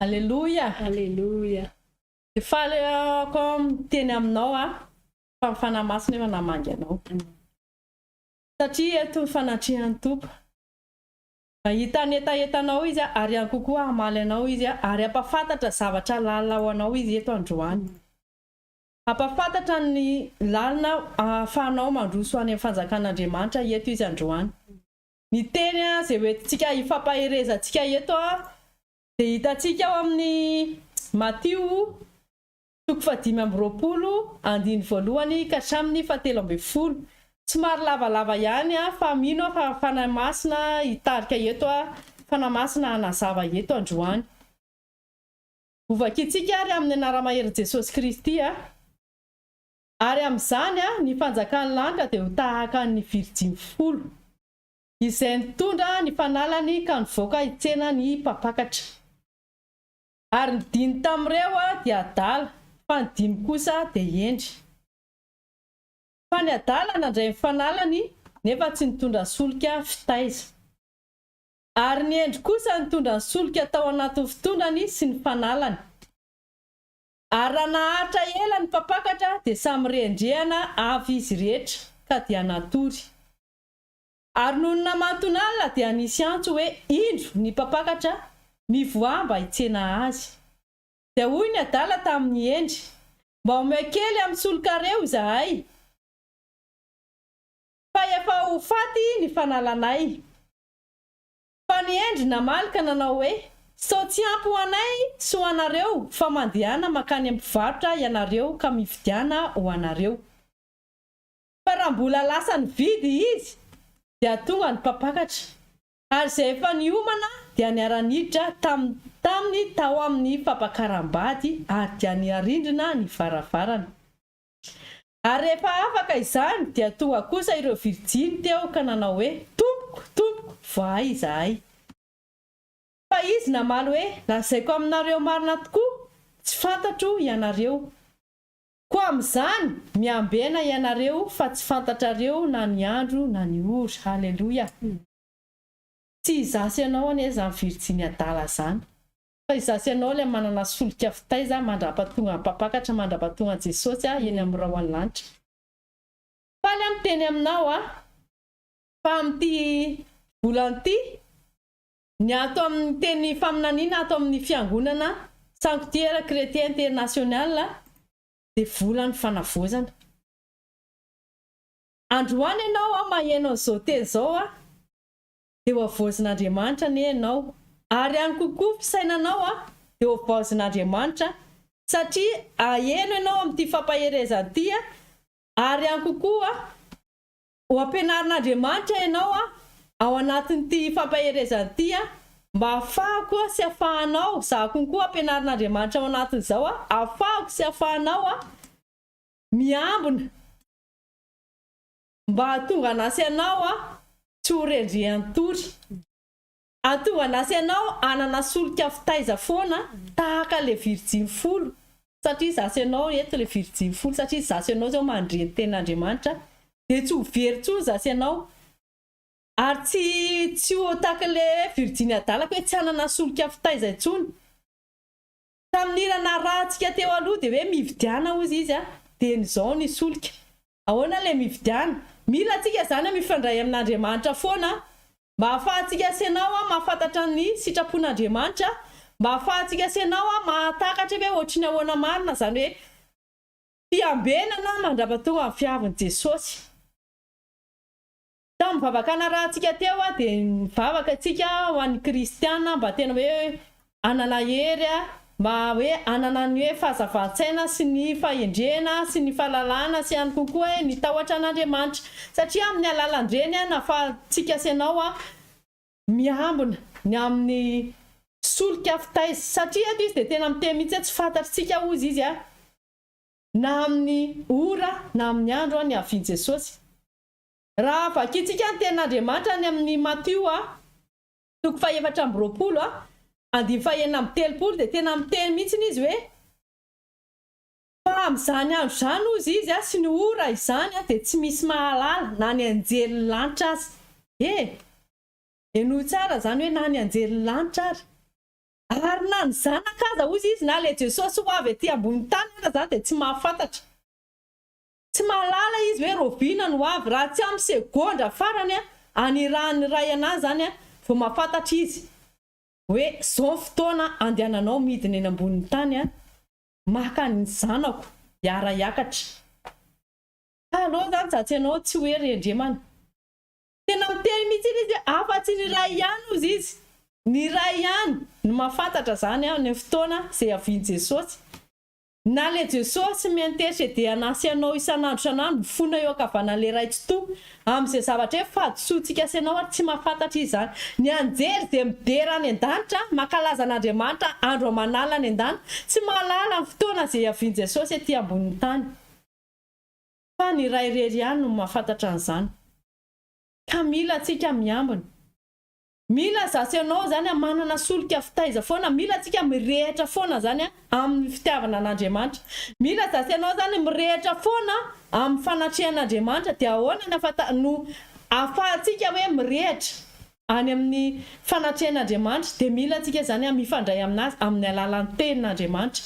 Aleloia. Aleloia. Dia faly aho miteny aminao aho fa ny Fanahy Masina efa namangy anao. Satria eto ny fanatrehan'ny Tompo. Mahita ny hetahetanao Izy ary ihany kokoa hamaly anao Izy ary hampahafantatra zavatra lalina ho anao Izy eto androany. Hampahafantatra ny lalina ahafahanao mandroso any amin'ny fanjakan'Andriamanitra eto Izy androany. Ny teny izay hoentintsika hifampaherezantsika eto dia hitantsika ao amin'ny Matio toko fahadimy amby roapolo andininy voalohany ka hatramin'ny fahatelo ambin'ny folo. Somary lavalava ihany fa mino aho fa Fanahy Masina hitarika eto, Fanahy Masina hanazava eto androany. Hovakintsika ary amin'ny anara-maherin'i Jesosy Kristy. Ary amin'izany ny fanjakan'ny lanitra dia ho tahaka ny virjiny folo, izay nitondra ny fanalany ka nivoaka hitsena ny mpampakatra. Ary ny dimy tamin'ireo dia adala, fa ny dimy kosa dia hendry. Fa ny adala nandray ny fanalany, nefa tsy nitondra solika fitaiza. Ary ny hendry kosa nitondra ny solika tao anatin'ny fitondrany sy ny fanalany. Ary raha naharitra ela ny mpampakatra dia samy rendrehana avy izy rehetra, ka dia natory. Ary nony namanton'alina dia nisy antso hoe, Indro, ny mpampakatra, mivoaha mba hitsena azy. Dia hoy ny adala tamin'ny hendry, Mba omeo kely amin'ny solokareo izahay, fa efa ho faty ny fanalanay. Fa ny hendry namaly ka nanao hoe, Sao tsy ampy ho anay sy ho anareo, fa mandehana mankany amin'ny mpivarotra ianareo ka mividiana ho anareo. Fa raha mbola lasa nividy izy, dia tonga ny mpampakatra. Ary izay efa niomana dia niara-niditra taminy tao amin'ny fampakaram-bady ary dia niarindrina ny varavarana. Ary rehefa afaka izany dia tonga kosa ireo virjiny teo ka nanao hoe, Tompoko, tompoko, voahay izahay. Fa izy namaly hoe, Lazaiko aminareo marina tokoa, tsy fantatro ianareo. Koa amin'izany, miambena ianareo fa tsy fantatrareo na ny andro na ny ora. Haleloia! Tsy izaho sy ianao anie izany virjiny adala izany. Fa izaho sy ianao ilay manana solika fitaiza mandrapatonga ny mpampakatra, mandrapatonga an'i Jesosy eny amin'ny rahon'ny lanitra. Faly aho miteny aminao aho fa amin'ity volana ity, ny ato amin'ny teny faminaniana ato amin'ny fiangonana Sanctuaire Chrétien International dia volan'ny fanavaozana. Androany ianao maheno an'izao teny izao dia ho havaozin'Andriamanitra anie ianao, ary ihany kokoa fisainanao dia ho havaozin'Andriamanitra satria haheno ianao amin'ity fampaherezana ity ary ihany kokoa ho ampianarin'Andriamanitra ianao ao anatin'ity fampaherezana ity mba hahafahako sy hahafahanao, izaho konkoa ampianarin'Andriamanitra ao anatin'izao hahafahako sy hahafahanao miambina Mba hahatonga anasy anao tsy ho rendrehan-tory. Hahatonga anasy anao hanana solika fitaiza foana tahaka ilay virjiny folo, satria izaho sy ianao eto ilay virjiny folo, satria izaho sy ianao izao mandre ny tenin'Andriamanitra, dia tsy ho very intsony izaho sy ianao, ary tsy tsy ho tahaka ilay virjiny adalako hoe tsy hanana solika fitaiza intsony. Tamin'ny hira narahantsika teo aloha dia hoe mividiana hozy izy dia ny izao ny solika. Ahoana ilay mividiana? Mila antsika izany mifandray amin'Andriamanitra foana mba ahafahantsika sy ianao mahafantatra ny sitrapon'Andriamanitra, mba ahafahantsika sy ianao mahatakatra hoe ohatry ny ahoana marina izany hoe fiambenana mandrapatonga ny fiavin'i Jesosy. Tamin'ny vavaka narahantsika teo dia nivavaka isika ho an'ny kristiana mba tena hoe hanana hery, mba hoe hanana ny hoe fahazavan-tsaina sy ny fahendrena sy ny fahalalana sy ihany koa koa ny tahotra an'Andriamanitra. Satria amin'ny alalan'ireny no ahafahantsika sy ianao miambina ny amin'ny solika fitaiza. Satria eto izy dia tena miteny mihitsy hoe tsy fantatr'tsika hozy izy na amin'ny ora na amin'ny andro niavian'i Jesosy. Raha vakintsika ny tenin'Andriamanitra any amin'ny Matio toko fahefatra amby roapolo andininy fahenina amby telopolo dia tena miteny mihitsy izy hoe, Fa amin'izany andro izany hozy izy sy ny ora izany dia tsy misy mahalala na ny anjelin'ny lanitra aza. E! Henoy tsara izany hoe na ny anjelin'ny lanitra ary. Ary na ny zanaka aza hozy izy na ilay Jesosy ho avy aty ambony tany aza izany dia tsy mahafantatra. Tsy mahalala izy hoe raoviana no ho avy, raha tsy amin'ny segondra farany anirahan'ny Ray anazy izany vao mahafantatra izy hoe izao ny fotoana andehananao midina eny ambonin'ny tany maka ny zanako hiara-hiakatra. Ka aleo izany za tsy ianao tsy hoe rendremana. Tena miteny mihitsy izy hoe afa-tsy ny Ray ihany hozy izy. Ny Ray ihany no mahafantatra izany ny fotoana izay hiavian'i Jesosy. Na le Jesosy mi-interceder anah sy anao isan'andro isan'andro mifona eo ankavanan'le Ray Tsitoha amin'izay zavatra hoe fahadisoantsika sy anao ary tsy mahafantatra Izy izany. Ny anjely izay midera any an-danitra, mankalaza an'Andriamanitra andro aman'alina any an-danitra, tsy mahalala ny fotoana izay hiavian'i Jesosy ety ambonin'ny tany. Fa ny Ray irery ihany no mahafantatra an'izany. Ka mila antsika miambina. Mila za sy ianao zany a manana solika fitaiza foana, mila tsika mirehitra foana zany a amin'ny fitiavana an'Andriamanitra. Mila za sy ianao zany mirehitra foana amin'ny fanatrehan'Andriamanitra dia ahoana ny afata no afahantsika hoe mirehitra any amin'ny fanatrehan'Andriamanitra dia mila tsika zany a mifandray aminazy amin'ny alalan'ny tenin'Andriamanitra.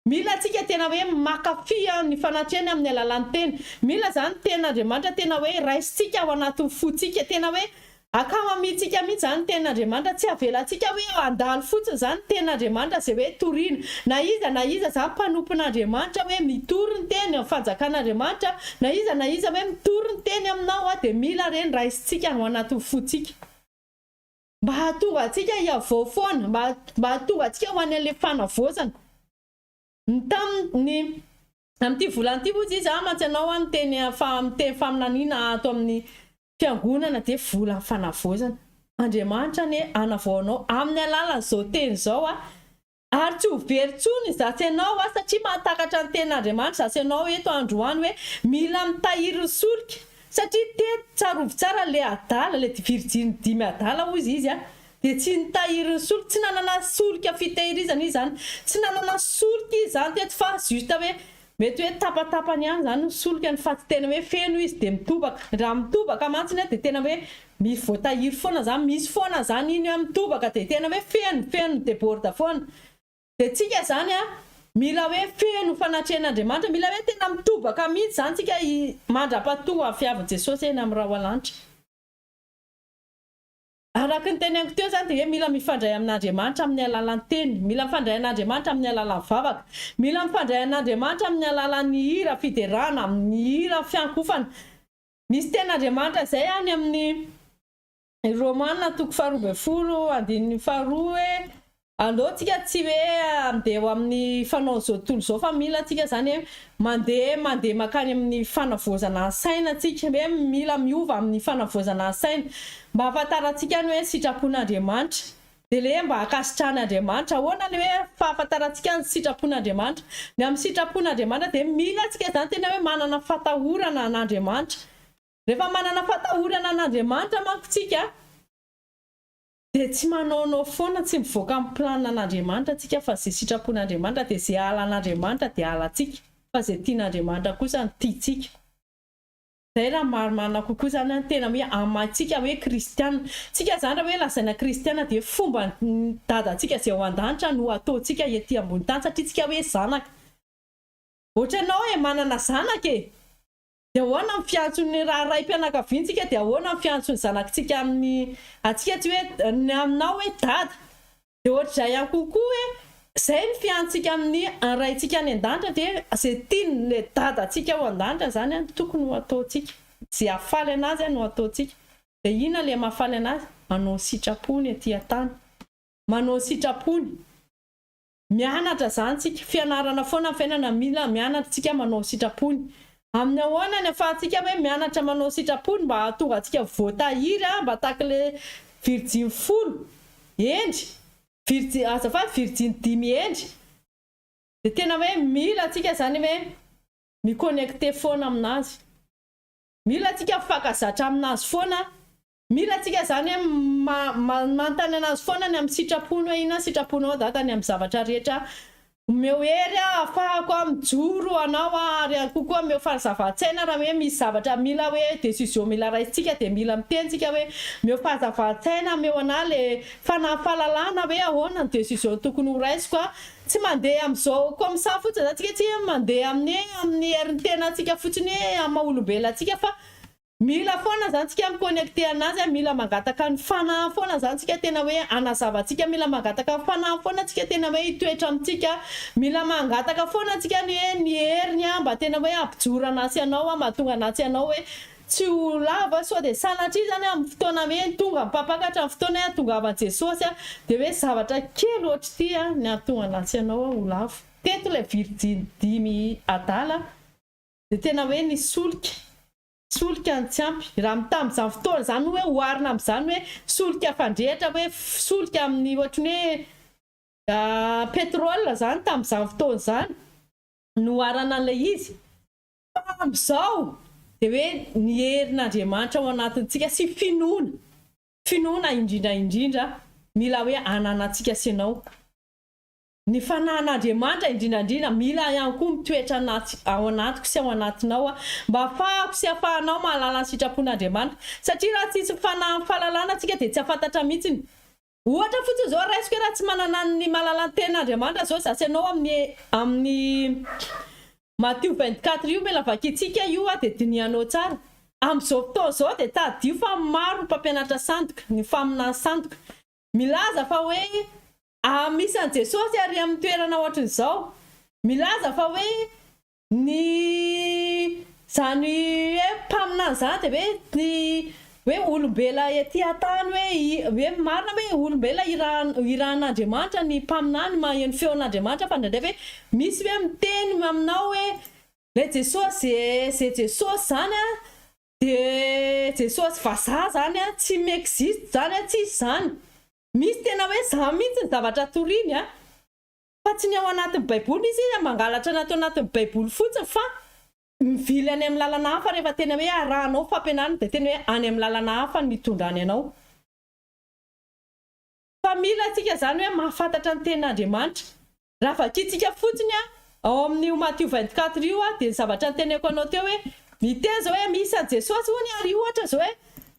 Mila antsika tena hoe mankafy ny fanatrehany amin'ny alalan'ny teny. Mila izany tenin'Andriamanitra tena hoe raisintsika ao anatin'ny fontsika, tena hoe ankamamintsika mihitsy izany ny tenin'Andriamanitra, tsy avelantsika hoe handalo fotsiny izany ny tenin'Andriamanitra izay hoe torina. Na iza na iza izany mpanompon'Andriamanitra hoe mitory ny teny amin'ny fanjakan'Andriamanitra, na iza na iza hoe mitory ny teny aminao dia mila ireny raisintsika ao anatin'ny fontsika. Mba hahatonga antsika hihavao foana, mba mba hahatonga antsika ho any amin'ilay fanavaozana. Ny tamin'ny amin'ity volana ity hozy izy, ah mantsy ianao ah miteny fa miteny faminaniana ato amin'ny fiangonana dia volan'ny fanavaozana. Andriamanitra anie hanavao anao amin'ny alalan'izao teny izao ah. Ary tsy ho very intsony izaho sy ianao aho satria mahatakatra ny tenin'Andriamanitra izaho sy ianao eto androany hoe mila mitahiry ny solika satria teto tsarovy tsara le adala le virjiny dimy adala hozy izy a dia tsy nitahiry ny solika tsy nanana solika fitehirizana izy zany tsy nanana solika izy zany teto fa juste hoe mety hoe tapatapany ihany zany ny solikany fa tsy tena hoe feno izy dia mitobaka raha mitobaka mantsiny dia tena hoe Misy voatahiry foana zany, misy foana zany iny an, mitobaka dia tena hoe feno, feno mi-deborde foana. Dia tsika zany an, mila hoe feno fanatrehan'Andriamanitra, mila hoe tena mitobaka mihitsy zany tsika mandra-pahatonga ny fiavin'i Jesosy eny amin'ny rahona-lanitra. Araka ny teneniko teo zany dia hoe mila mifandray amin'Andriamanitra amin'ny alalan'ny teny, mila mifandray an'Andriamanitra amin'ny alalan'ny vavaka, mila mifandray an'Andriamanitra amin'ny alalan'ny hira fiderana, amin'ny hira fiankofana. Misy tenin'Andriamanitra izay any amin'ny Romana toko faha 12 andininy faharoa hoe aleo tsika tsy hoe handeha ho amin'ny fanaon'izao tontolo izao fa mila tsika izany hoe mandeha mandeha mankany amin'ny fanavaozana ny saina tsika hoe mila miova amin'ny fanavaozana ny saina mba hahafantarantsika ny hoe sitrapon'Andriamanitra Dia le mba ankasitrahan' Andriamanitra. Ahoana le hoe fahafantarantsika ny sitrapon' Andriamanitra? Ny amin'ny sitrapon' Andriamanitra dia mila antsika izany tena hoe manana fatahorana an' Andriamanitra. Rehefa manana fatahorana an' Andriamanitra manko tsika dia tsy manaonao foana, tsy mivoaka amin'ny plan an' Andriamanitra tsika fa ze sitrapon' Andriamanitra dia ze halan' Andriamanitra dia halantsika fa ze tian' Andriamanitra kosa no tiantsika. Zay raha marimarina kokoa zany an, tena hoe amantsika hoe kristiana. Tsika zany raha hoe lazaina kristiana dia fomba ny dadantsika zay ao andanitra no ataontsika ety ambony tany satria tsika hoe zanaka. Ohatranao e, manana zanaka e! Dia ahoana ny fiantson'ny raha raim-pianakaviantsika dia ahoana ny fiantson'ny zanakitsika amin'ny antsika tsy hoe ny aminao hoe dada. Dia ohatr'izay ihany koa koa hoe izay ny fiantsika amin'ny Raintsika any an-danitra dia izay tian'ilay Dadantsika ao an-danitra izany no tokony ho ataontsika. Izay hahafaly an'Azy no ataontsika. Dia inona ilay mahafaly an'Azy? Manao ny sitrapony ety an-tany. Manao ny sitrapony. Mianatra izany tsika. Fianarana foana ny fiainana. Mila mianatra tsika manao ny sitrapony. Amin'ny ahoana ny ahafahantsika hoe mianatra manao ny sitrapony mba hahatonga antsika voatahiry mba tahaka ilay virjiny folo hendry, virjiny, azafady, virjiny dimy hendry. Dia tena hoe mila antsika izany hoe mi-connecter foana aminazy. Mila antsika mifankazatra aminazy foana. Mila antsika izany hoe manontany anazy foana ny amin'ny sitrapony hoe inona ny sitraponao dada ny amin'ny zavatra rehetra omeo hery aho ahafahako aho mijoro ho anao aho ary ihany koa koa omeo fahazavan-tsaina raha hoe misy zavatra mila hoe decision mila raisintsika dia mila miteny tsika hoe omeo fahazavan-tsaina omeo anah le fanahy fahalalana hoe ahoana ny decision tokony ho raisiko aho tsy mandeha amin'izao comme ça fotsiny zany tsika tsy mandeha amin'ny amin'ny herin'ny tenantsika fotsiny hoe amin'ny maha olombelona antsika fa Mila foana zany tsika mi connecter anazy a, mila mangataka ny fanahy foana zany tsika tena hoe hanazava antsika, mila mangataka ny fanahy foana tsika tena hoe hitoetra amintsika, mila mangataka foana tsika ny hoe ny heriny a mba tena hoe hampijoro anatsy anao a, mahatonga anatsy anao hoe tsy ho lava sao dia sanatria zany amin'ny fotoana hoe tonga ny mpampakatra amin'ny fotoana hoe hatongavan'i Jesosy a dia hoe zavatra kely ohatr'ity a ny hahatonga anatsy anao ho lavo. Teto ilay virjiny dimy adala dia tena hoe nisolika. Solika no tsy ampy. Raha amin'ny tamin'izany fotoana izany hoe oharina amin'izany hoe solika fandrehitra hoe solika amin'ny ohatry ny hoe pétrole izany tamin'izany fotoana izany no oharana an'ilay izy. Fa amin'izao dia hoe ny herin'Andriamanitra ao anatintsika sy finoana, finoana indrindra indrindra mila hoe ananantsika sy ianao. Ny fanahin'Andriamanitra indrindra indrindra mila ihany koa mitoetra anaty ao anatiko sy ao anatinao aho mba hafahako sy hafahanao mahalala ny sitrapon'Andriamanitra satria raha tsisy fanahin'ny fahalalana tsika dia tsy hafantatra mihitsiny. Ohatra fotsiny izao raisiko hoe raha tsy manana ny mahalala ny tenin'Andriamanitra izao za sy ianao amin'ny amin'ny Matio 24 io mila vakintsika io dia dinihanao tsara. Amin'izao fotoana izao dia tadidio fa maro ny mpampianatra sandoka, ny faminany sandoka. Milaza fa hoe misy an'i Jesosy ary amin'ny toerana ohatran'izao. Milaza fa hoe Ny izany hoe mpaminany izany dia hoe ny hoe olombela ety an-tany hoe hoe marina hoe olombela irahan'Andriamanitra ny mpaminany maheno feon'Andriamanitra fa indraindray hoe misy hoe miteny aminao hoe ilay Jesosy ze Jesosy izany an dia Jesosy vazaha izany an tsy mi-existe izany an tsisy izany misy tena hoe izany mihitsy ny zavatra toriny an. Fa tsy ny ao anatin'ny baiboly izy mangalatra ny ato anatin'ny baiboly fotsiny fa mivily any amin'ny lalana hafa rehefa tena hoe arahanao fampianarana dia tena hoe any amin'ny lalana hafa no hitondrany anao. Fa mila antsika izany hoe mahafantatra ny tenin'Andriamanitra. Raha vakintsika fotsiny ao amin'io Matio 24 io dia ny zavatra noteneniko anao teo hoe miteny izao hoe misy an'i Jesosy hono ary ohatra izao hoe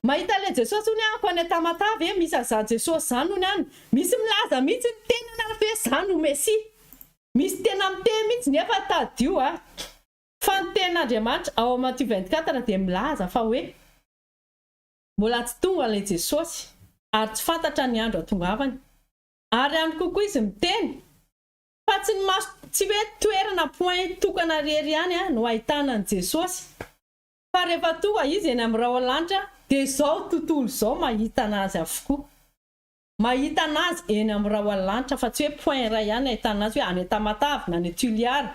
mahita an'ilay Jesosy hono aho any Tamatave misy an'izany Jesosy izany hono any. Misy milaza mihitsy ny tenany ary hoe za no Mesia. Misy tena miteny mihitsy nefa tadidio a! Fa ny tenin'Andriamanitra ao amin'ny Matio 24 dia milaza fa hoe mbola tsy tonga ilay Jesosy ary tsy fantatra ny andro hatongavany. Ary ihany koa koa izy miteny fa tsy ny maso tsy hoe toerana point tokana rery ihany no ahitana an'i Jesosy fa rehefa tonga izy eny amin'ny rahona lanitra dia izao tontolo izao mahita anazy avokoa. Mahita anazy eny amin'ny rahona lanitra fa tsy hoe point iray ihany ahitana azy hoe any Tamatave na any Toliara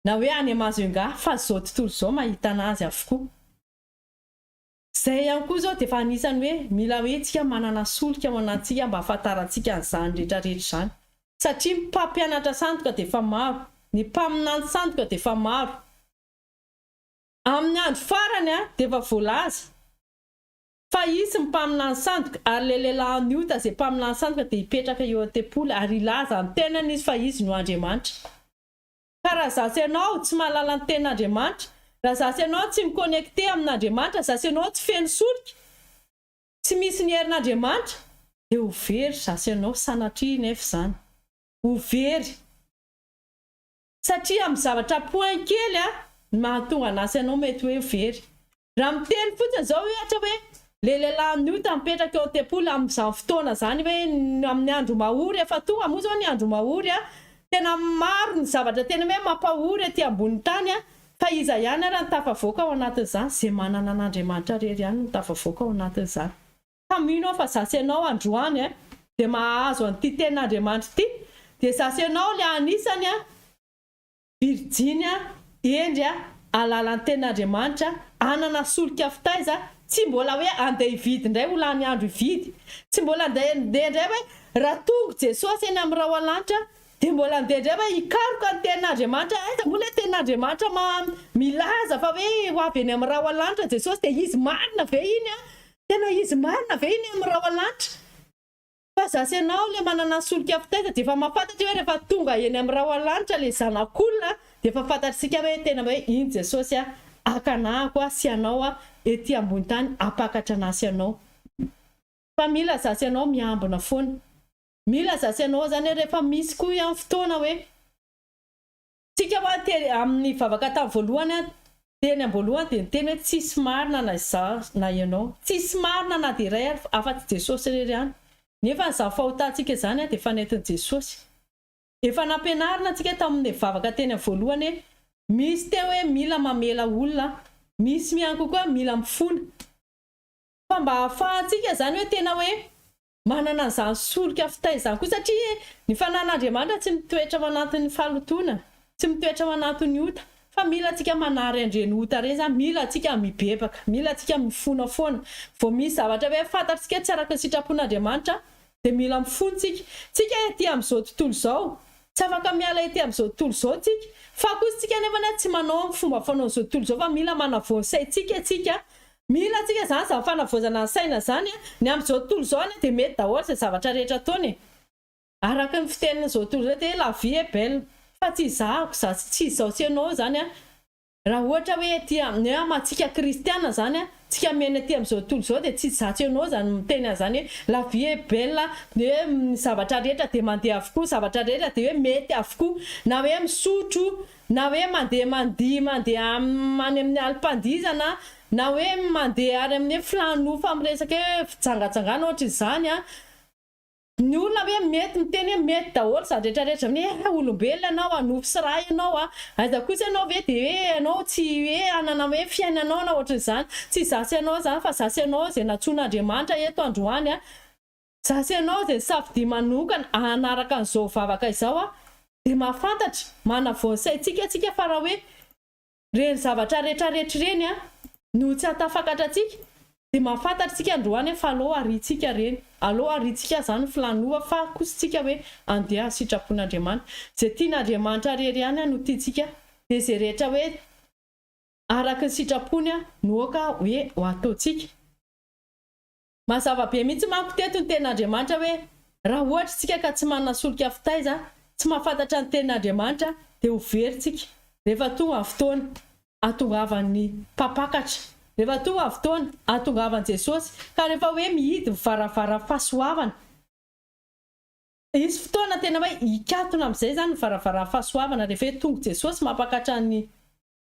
na hoe any Majunga fa izao tontolo izao mahita anazy avokoa. Izay ihany koa izao dia efa anisan'ny hoe mila hoe tsika manana solika ao anatintsika mba hahafantarantsika an'izany rehetra rehetra izany satria ny mpampianatra sandoka dia efa maro, ny mpaminany sandoka dia efa maro. Amin'ny andro farany dia efa voalaza. Fa hisy ny mpaminany sandoka, ary ilay lehilahin'ny ota izay mpaminany sandoka dia hipetraka eo an-tempoly ary hilaza ny tenany izy fa izy no Andriamanitra. Ka raha izaho sy ianao tsy mahalala ny tenin'Andriamanitra, raha izaho sy ianao tsy mi-connecter amin'Andriamanitra, izaho sy ianao tsy feno solika, tsy misy ny herin'Andriamanitra, dia ho very izaho sy ianao, sanatria nefa izany. Ho very. Satria amin'ny zavatra point kely a, ny mahatonga anasy anao mety hoe very. Raha miteny fotsiny izao ohatra hoe le lehilahy niota mipetraka eo an-tempoly amin'izany fotoana izany hoe amin'ny andro mahory efa tonga moa izao ny andro mahory a, tena maro ny zavatra tena hoe mampahory aty ambonin'ny tany a, fa iza ihany ara no tafavoaka ao anatin'izany? Izay manana an'Andriamanitra rery ihany no tafavoaka ao anatin'izany. Ka mino aho fa za sy ianao androany a dia mahazo an'ity tenin'Andriamanitra ity dia za sy ianao le anisany a virjiny a hendry a ahalala ny tenin'Andriamanitra hanana solika fitaiza tsy mbola hoe andeha hividy indray ho lany andro hividy tsy mbola andeha indray hoe raha tonga Jesosy eny amin'ny rahona lanitra dia mbola andeha indray hoe hikaroka ny tenin'Andriamanitra aiza moa ilay tenin'Andriamanitra ma milaza fa hoe ho avy eny amin'ny rahona lanitra Jesosy dia izy marina ve iny a Tena izy marina ve iny amin'ny rahona lanitra? Fa za sy ianao le manana solika fitaiza dia efa mahafantatra hoe rehefa tonga eny amin'ny rahona lanitra le zanak'olona dia efa fantatr'isika hoe tena hoe iny Jesosy a haka anahako a sy anao a ety ambony tany hampakatra anah sy anao. Fa mila za sy ianao miambina foana. Mila za sy ianao zany hoe rehefa misy koa ihany fotoana hoe. Tsika hoa te amin'ny vavaka tamin'ny voalohany an, teny am-boalohany dia niteny hoe tsisy marina na izaho na ianao. Tsisy marina na dia iray ary afa-tsy Jesosy irery ihany. Nefa izany fahotantsika izany dia efa nentin'i Jesosy. Efa nampianarina antsika tamin'ny vavaka teny amin'ny voalohany hoe misy teo hoe mila mamela olona, misy ihany koa mila mifona. Fa mba ahafahantsika izany hoe tena hoe manana an'izany solika fitaizana koa satria ny fanan'Andriamanitra tsy mitoetra ao anatin'ny fahalotoana, tsy mitoetra ao anatin'ny ota, fa mila antsika manary an'ireny ota ireny izany, mila antsika mibebaka, mila antsika mifona foana, vao misy zavatra hoe fantatsika tsy araka ny sitrapon'Andriamanitra dia mila mifona tsika, tsika ety amin'izao tontolo izao, tsy afaka miala ety amin'izao tontolo izao tsika, fa kosa tsika nefa tsy manao amin'ny fomba fanaon'izao tontolo izao fa mila manavao ny saintsika tsika Mila antsika izany izany fanavaozana ny saina izany a! Ny amin'izao tontolo izao anie dia mety daholo izay zavatra rehetra ataony e! Araka ny fitenin'izao tontolo izao dia hoe la vie est belle. Fa tsy izahako za tsy izao sy ianao izany a! Raha ohatra hoe ety amin'ny hoe amantsika kristiana izany a! Tsika miaina aty amin'izao tontolo izao dia tsy izaho tsy ianao izany miteny an'izany hoe la vie est belle, ny hoe ny zavatra rehetra dia mandeha avokoa, ny zavatra rehetra dia hoe mety avokoa, na hoe misotro, na hoe mandeha mandihy mandeha any amin'ny alim-pandihizana, na hoe mandeha ary amin'ny hoe filanofo amin'ny resaka hoe fijangajangana ohatr'izany an. Ny olona hoe mety miteny hoe mety daholo izany rehetra rehetra izany hoe eh olombelona ianao a, nofo sy ra ianao a, aiza kosa ianao ve dia hoe ianao tsy hoe hanana hoe fiainanao na ohatran'izany, tsy izaho sy ianao izany fa izaho sy ianao izay nantsoin'Andriamanitra eto androany a, izaho sy ianao izay nisafidia manokana hanaraka an'izao vavaka izao a, dia mahafantatra, manavao ny saintsika isika fa raha hoe Ireny zavatra retraretra ireny an, no tsy hahatafakatra antsika, dia mahafantatra isika androany hoe fa aleo ariantsika ireny, aleo ariantsika izany ny filanova fa kosa isika hoe andeha sitrapon'Andriamanitra. Izay tian'Andriamanitra rery ihany no tiantsika, dia izay rehetra hoe araka ny sitrapony no aoka hoe ho ataontsika. Mazava be mihitsy manko teto ny tenin'Andriamanitra hoe raha ohatra isika ka tsy manana solika fitaiza, tsy mahafantatra ny tenin'Andriamanitra dia ho very tsika rehefa tonga ny fotoana hahatongavan'ny mpampakatra, rehefa tonga ny fotoana hahatongavan'i Jesosy ka rehefa hoe mihidy ny varavaran'ny fahasoavana, hisy fotoana tena hoe hikatona amin'izay izany ny varavaran'ny fahasoavana rehefa hoe tonga Jesosy mampakatra ny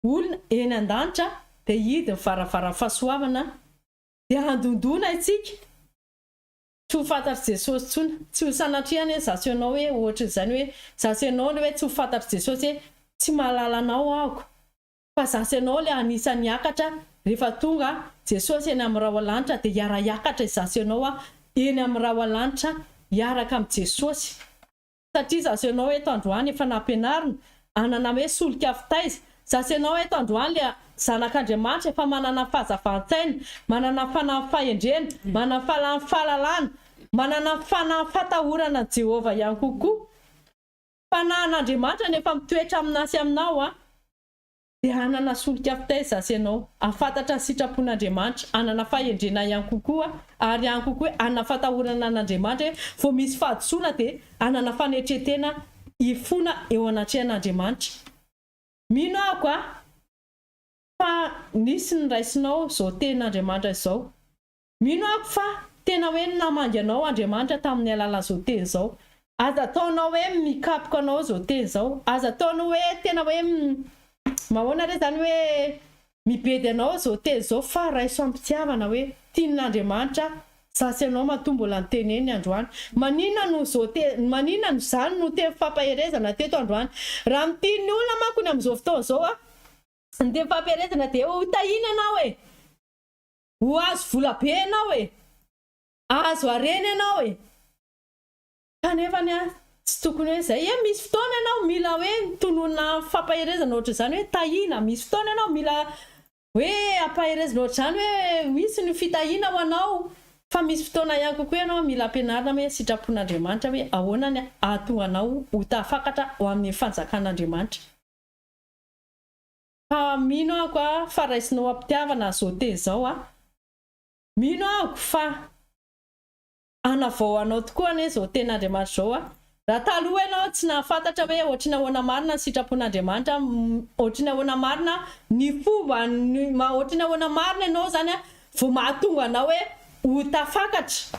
olona eny an-danitra dia hihidy ny varavaran'ny fahasoavana. Dia handondona isika, tsy ho fantatr'i Jesosy intsony, tsy ho sanatria anie izaho sy ianao hoe ohatrin'izany hoe izaho sy ianao ilay hoe tsy ho fantatr'i Jesosy hoe tsy mahalala anao aho fa izaho sy ianao ilay anisan'ny hiakatra rehefa tonga Jesosy eny amin'ny rahona lanitra dia hiara-hiakatra izaho sy ianao eny amin'ny rahona lanitra hiaraka amin'i Jesosy. Satria za sy ianao eto androany efa nampianarina hanana hoe solika fitaiza, za sy ianao eto androany le zanak'Andriamanitra efa manana fahazavan-tsaina, manana fanahy fahendrena, manana fanahy fahalalana, manana fanahy fatahorana an'i Jehovah ihany kokoa. Fanahin'Andriamanitra no efa mitoetra aminà sy aminao an. Dia hanana solika fitaiza azy ianao, hahafantatra ny sitrapon'Andriamanitra, hanana fahendrena ihany kokoa, ary ihany kokoa hoe hanana fatahorana an'Andriamanitra hoe vao misy fahadisoana dia hanana fanetren-tena hifona eo anatrehan'Andriamanitra. Mino aho ka fa nisy niraisinao izao tenin'Andriamanitra izao. Mino aho fa tena hoe namangy anao Andriamanitra tamin'ny alalan'izao teny izao. Aza ataonao hoe mikapoka anao izao teny izao. Aza ataonao hoe tena hoe mahoana re izany hoe mibedy anao izao teny izao fa raiso am-pitiavana hoe tian'Andriamanitra za sy ianao matoa mbola niteneniny androany. Maninona no izao teny, maninona no izany no teny fampaherezana teto androany. Raha ny tian'ny olona manko ny amin'izao fotoana izao ny teny fampaherezana dia ho tahiana ianao e! Ho azo vola be ianao e! Azo harena ianao e! Kanefa anie tsy tokony hoe izay e! Misy fotoana ianao mila hoe tononina fampaherezana ohatr'izany hoe tahiana, misy fotoana ianao mila hoe ampaherezina ohatr'izany hoe misy ny fitahiana ho anao, fa misy fotoana ihany kokoa ianao mila ampianarina hoe sitrapon'Andriamanitra hoe ahoana ny hahatonga anao ho tafakatra ho amin'ny fanjakan'Andriamanitra. Fa mino aho ka fa raisinao am-pitiavana zao teny zao a! Mino aho fa hanavao anao tokoa anie zao tenin'Andriamanitra zao a! Raha taloha ianao tsy nahafantatra hoe ohatry ny ahoana marina ny sitrapon'Andriamanitra, ohatry ny ahoana marina ny fomba, ohatry ny ahoana marina ianao zany a vao mahatonga anao hoe ho tafakatra.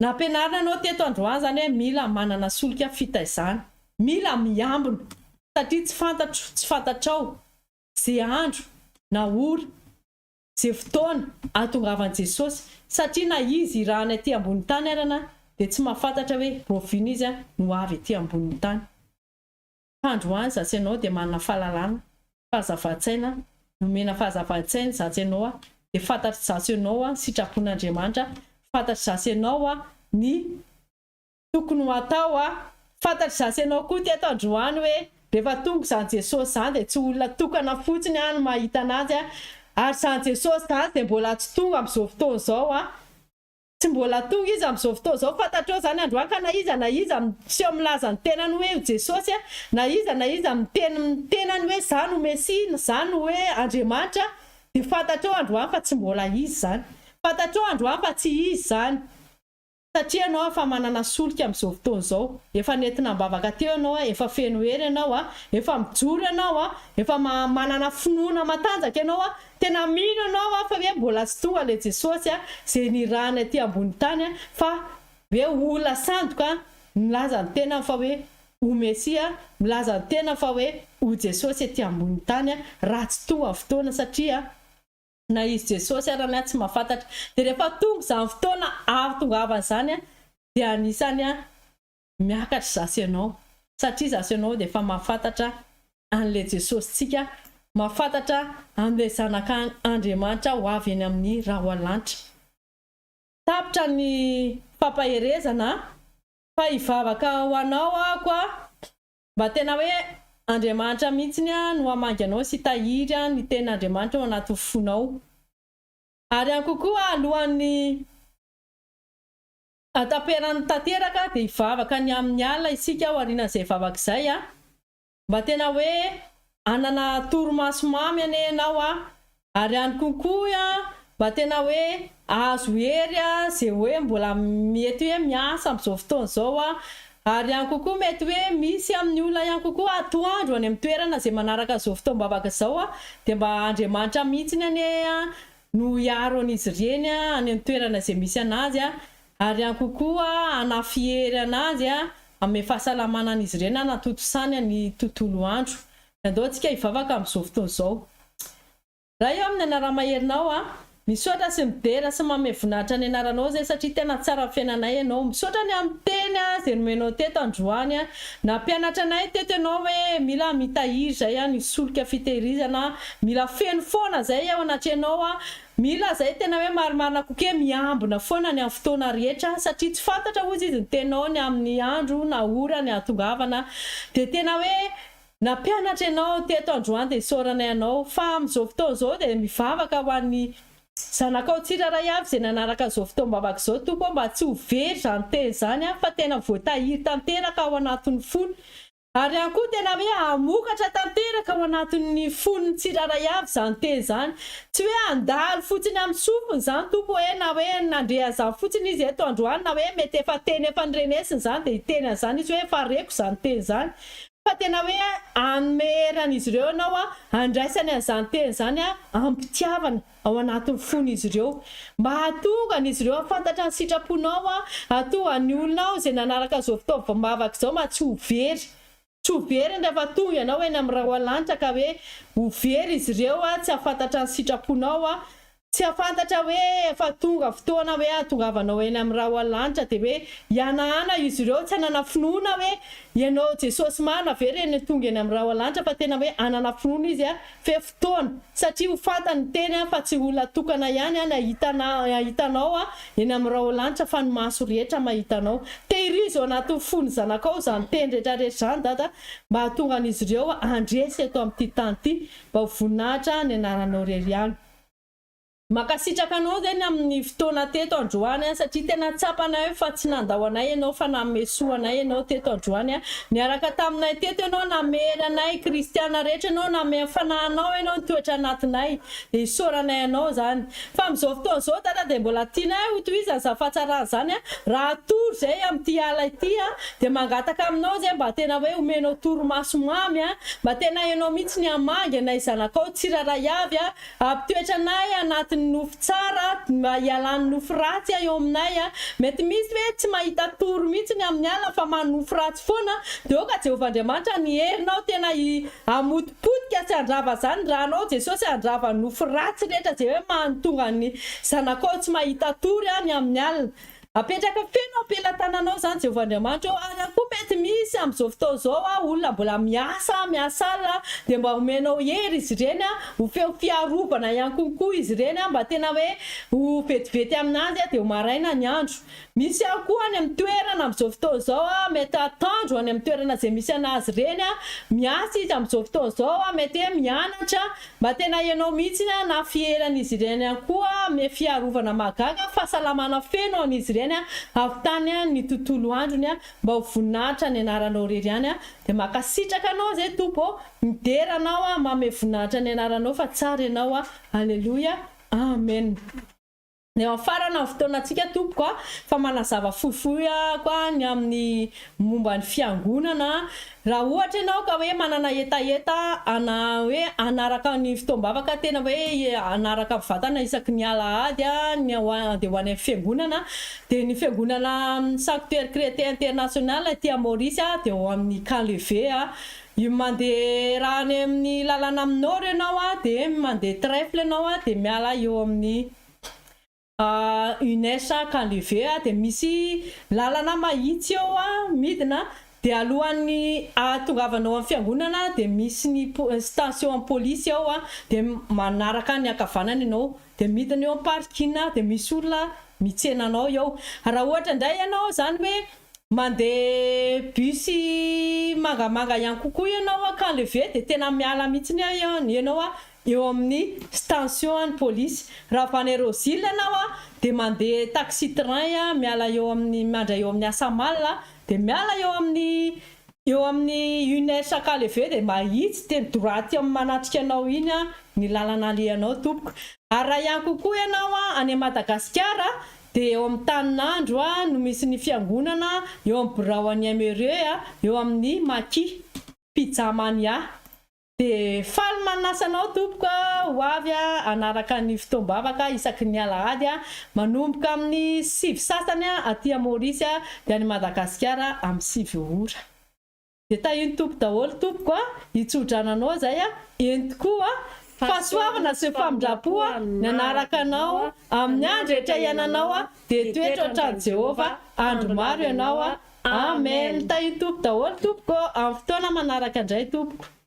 Nampianarina anao teto androany zany hoe mila manana solika fitaizana, mila miambina satria tsy fantatro, tsy fantatrao ze andro na ora, ze fotoana ahatongavan'i Jesosy satria na Izy irahany aty ambonin'ny tany arana dia tsy mahafantatra hoe raoviana Izy no avy aty ambonin'ny tany. Fa androany zatsy ianao dia manana fahalalana, fahazavan-tsaina, nomena fahazavan-tsaina zatsy ianao dia fantatry zatsy ianao ny sitrapon'Andriamanitra, fantatry zatsy ianao ny tokony ho atao, fantatry zatsy ianao koa teto androany hoe rehefa tonga izany Jesosy izany dia tsy olona tokana fotsiny no mahita an'Azy ary izany Jesosy izany dia mbola tsy tonga amin'izao fotoana izao. Tsy mbola tonga izy amin'izao fotoana izao, fantatrao izany androany ka na iza na iza miseho milaza ny tenany hoe io Jesosy, na iza na iza miteny ny tenany hoe izaho no Mesia, izaho no hoe Andriamanitra, dia fantatrao androany fa tsy mbola izy izany. Fantatrao androany fa tsy izy izany. Satria ianao efa manana solika amin'izao fotoana izao, efa nentina am-bavaka teo ianao, efa feno hery ianao, efa mijoro ianao, efa manana finoana matanjaka ianao, tena mino ianao fa hoe mbola tsy tonga ilay Jesosy izay nirahana ety ambony tany fa hoe olona sandoka milaza ny tenany fa hoe ho Mesia, milaza ny tenany fa hoe ho Jesosy ety ambony tany raha tsy tonga ny fotoana satria na izy Jesosy ara ny tsy mahafantatra. Dia rehefa tonga izany fotoana ahatongavana izany dia anisany miakatra izaho sy ianao satria izaho sy ianao dia efa mahafantatra an'ilay Jesosintsika, mahafantatra an'ilay Zanak'Andriamanitra ho avy eny amin'ny rahoalanitra. Tapitra ny fampaherezana fa hivavaka ho anao aho koa. Mba tena hoe Andriamanitra mihitsiny no hamangy anao sy hitahiry ny tenin'Andriamanitra ao anatin'ny fonao. Ary ihany kokoa alohan'ny hataperany tanteraka dia hivavaka ny amin'ny alina isika ao aorianan'izay vavaka izay. Mba tena hoe hanana torimaso mamy anie ianao a! Ary ihany kokoa mba tena hoe ahazo hery izay hoe mbola mety hoe miasa amin'izao fotoana izao a! Ary ihany kokoa mety hoe misy amin'ny olona ihany kokoa atoandro any amin'ny toerana izay manaraka izao fotoam-bavaka izao a! Dia mba Andriamanitra mihitsiny anie no hiaro an'izy ireny any amin'ny toerana izay misy anazy a! Ary ihany kokoa hanafy hery anazy hanome fahasalamana an'izy ireny hanatontosany ny tontolo andro. Andao tsika hivavaka amin'izao fotoana izao. Ray ô amin'ny anara-maherinao aho, misaotra sy midera sy manome voninahitra ny anaranao izay satria tena tsara amin'ny fiainanay ianao. Misaotra ny amin'ny teny izay nomenao teto androany. Nampianatra anay teto ianao hoe mila mitahiry izay ny solika fitehirizana, mila feno foana izay ao anatrehanao. Mila zay tena hoe marimarina kokoa hoe miambina foana ny amin'ny fotoana rehetra satria tsy fantatra hozy izy ny teninao ny amin'ny andro na ora ny hahatongavana dia tena hoe nampianatra ianao teto androany dia isaoranay anao fa amin'izao fotoana izao dia mivavaka ho an'ny zanakao tsirairay avy izay nanaraka izao fotoam-bavaka izao Tompo ô mba tsy ho very izany teny izany fa tena voatahiry tanteraka ao anatin'ny fony Ary ihany koa tena hoe hamokatra tanteraka ao anatin'ny fon'ny tsirairay avy izany teny izany. Tsy hoe handalo fotsiny amin'ny sofiny izany Tompo hoe na hoe nandre an'izany fotsiny izy eto androany na hoe mety efa teny efa nirenesiny izany dia hiteny an'izany izy hoe efa reko izany teny izany. Fa tena hoe hanome hery an'izy ireo Ianao handraisany an'izany teny izany amim-pitiavana ao anatin'ny fon'izy ireo, mba hahatonga an'izy ireo hahafantatra ny sitraponao, hahatonga ny olonao izay nanaraka izao fitaovam-bavaka izao mba tsy ho very, tsy ho very rehefa tonga ianao eny amin'ny rahona-lanitra ka hoe ho very izy ireo, tsy hahafantatra ny sitraponao, tsy hahafantatra hoe efa tonga fotoana hoe hahatongavanao eny amin'ny rahona-lanitra dia hoe hihanahana izy ireo, tsy hanana finoana hoe ianao Jesosy marina ve re no tonga eny amin'ny rahona-lanitra fa tena hoe hanana finoana izy fe fotoana satria ho fantany ny teny fa tsy olona tokana ihany ny hahita anao eny amin'ny raolanitra fa ny maso rehetra mahita anao. Tehirizo ao anatin'ny fon'ny zanakao izany teny rehetra rehetra izany Dada mba hahatonga an'izy ireo handresy eto amin'ity tany ity mba ho voninahitra ny anaranao irery ihany. Mankasitraka anao zay ny amin'ny fotoana teto androany an, satria tena tsapanay fa tsy nandao anay ianao fa nanome soa anay ianao teto androany an, niaraka taminay teto ianao namery anay kristiana rehetra ianao nanome ny fanahinao ianao nitoetra anatinay dia isaoranay anao izany fa amin'izao fotoana izao dada dia mbola tianay ho tohizana izany fahatsarana izany an, raha hatory izay amin'ity ala ity an dia mangataka aminao izay mba tena hoe omenao torimaso mamy an, mba tena ianao mihitsy ny hamangy anay zanakao tsirairay avy an, Hampitoetra anay anatin'ny nofy tsara mba hialan'ny nofy ratsy eo aminay. Mety misy hoe tsy mahita tory mihitsy ny amin'ny alina fa manonofy ratsy foana, dia aoka Jehovah Andriamanitra ny herinao tena hamotipotika sy handrava izany, ny ranao Jesosy handrava ny nofy ratsy rehetra izay hoe mahatonga ny zanakao tsy mahita tory ny amin'ny alina. Apetraka feno am-pelatananao izany Jehovah Andriamanitra ô, ary ihany koa mety misy amin'izao fotoana izao olona mbola miasa, miasa alina, dia mba omenao hery izy ireny, ho feo fiarovana ihany konkoa izy ireny, mba tena hoe ho vetivety aminazy dia ho maraina ny andro. Misy ihany koa any amin'ny toerana amin'izao fotoana izao, mety atoandro any amin'ny toerana izay misy anazy ireny, miasa izy amin'izao fotoana izao, mety hoe mianatra, Mba tena ianao mihitsy na fiheran'izy ireny ihany koa ame fiarovana mahagaga fahasalamana feno an'izy ireny avy tany ny tontolo androny mba ho voninahitra ny anaranao irery ihany dia mankasitraka anao zay Tompo ô midera anao aho mame voninahitra ny anaranao fa tsara ianao aleloia amen. Eo amin'ny farana ny fotoanantsika tompoko a, fa manazava fohifohy ahako a ny amin'ny momba ny fiangonana, raha ohatra ianao ka hoe manana hetaheta ana hoe hanaraka ny fotoam-bavaka tena hoe hanaraka vatana isaky ny alahady a ny ho andeha ho any amin'ny fiangonana dia ny fiangonana Sanctuaire Chrétien International aty Maurice a dia ao amin'ny Camp Levé a, io mandeha raha any amin'ny lalana amin'ny nord ianao a dia mandeha trèfle ianao a dia miala eo amin'ny Unes Canlevé dia misy lalana mahitsy eo midina dia alohan'ny ahatongavanao amin'ny fiangonana dia misy ny station an'ny polisy ao dia manaraka ny ankavanana ianao dia midina eo amin'ny parking dia misy olona mitsena anao eo. Raha ohatra indray ianao izany hoe mandeha bus mangamanga ihany kokoa ianao Canlevé dia tena miala mihitsy ianao eo amin'ny station an'ny polisy. Raha avy any Rose-Hill ianao a, dia mandeha taxi train a, miala eo amin'ny mandray eo amin'ny Asamal dia miala eo amin'ny eo amin'ny UNES Kaleve dia mahitsy teny droite eo amin'ny manatrika anao iny a ny lalana alehanao tompoko. Ary raha ihany kokoa ianao a any Madagasikara dia eo amin'ny tanin'andro a no misy ny fiangonana eo amin'ny birao an'ny MRE a, eo amin'ny Maki Pizza Mania. Dia faly manasa anao tompoko a, ho avy a, hanaraka ny fotoam-bavaka isaky ny alahady a, manomboka amin'ny sivy sasany a, aty Maurice a, dia any Madagasikara amin'ny sivy ora. Dia tahian'ny Tompo daholo tompoko a, hitsodrano anao izay a, eny tokoa a, fahasoavana sy famindram-po a, ny hanaraka anao amin'ny andro rehetra iainanao a, dia hitoetra ao an-tranon'i Jehovah andro maro ianao a. Amen. Tahian'ny Tompo daholo tompoko, amin'ny fotoana manaraka indray tompoko.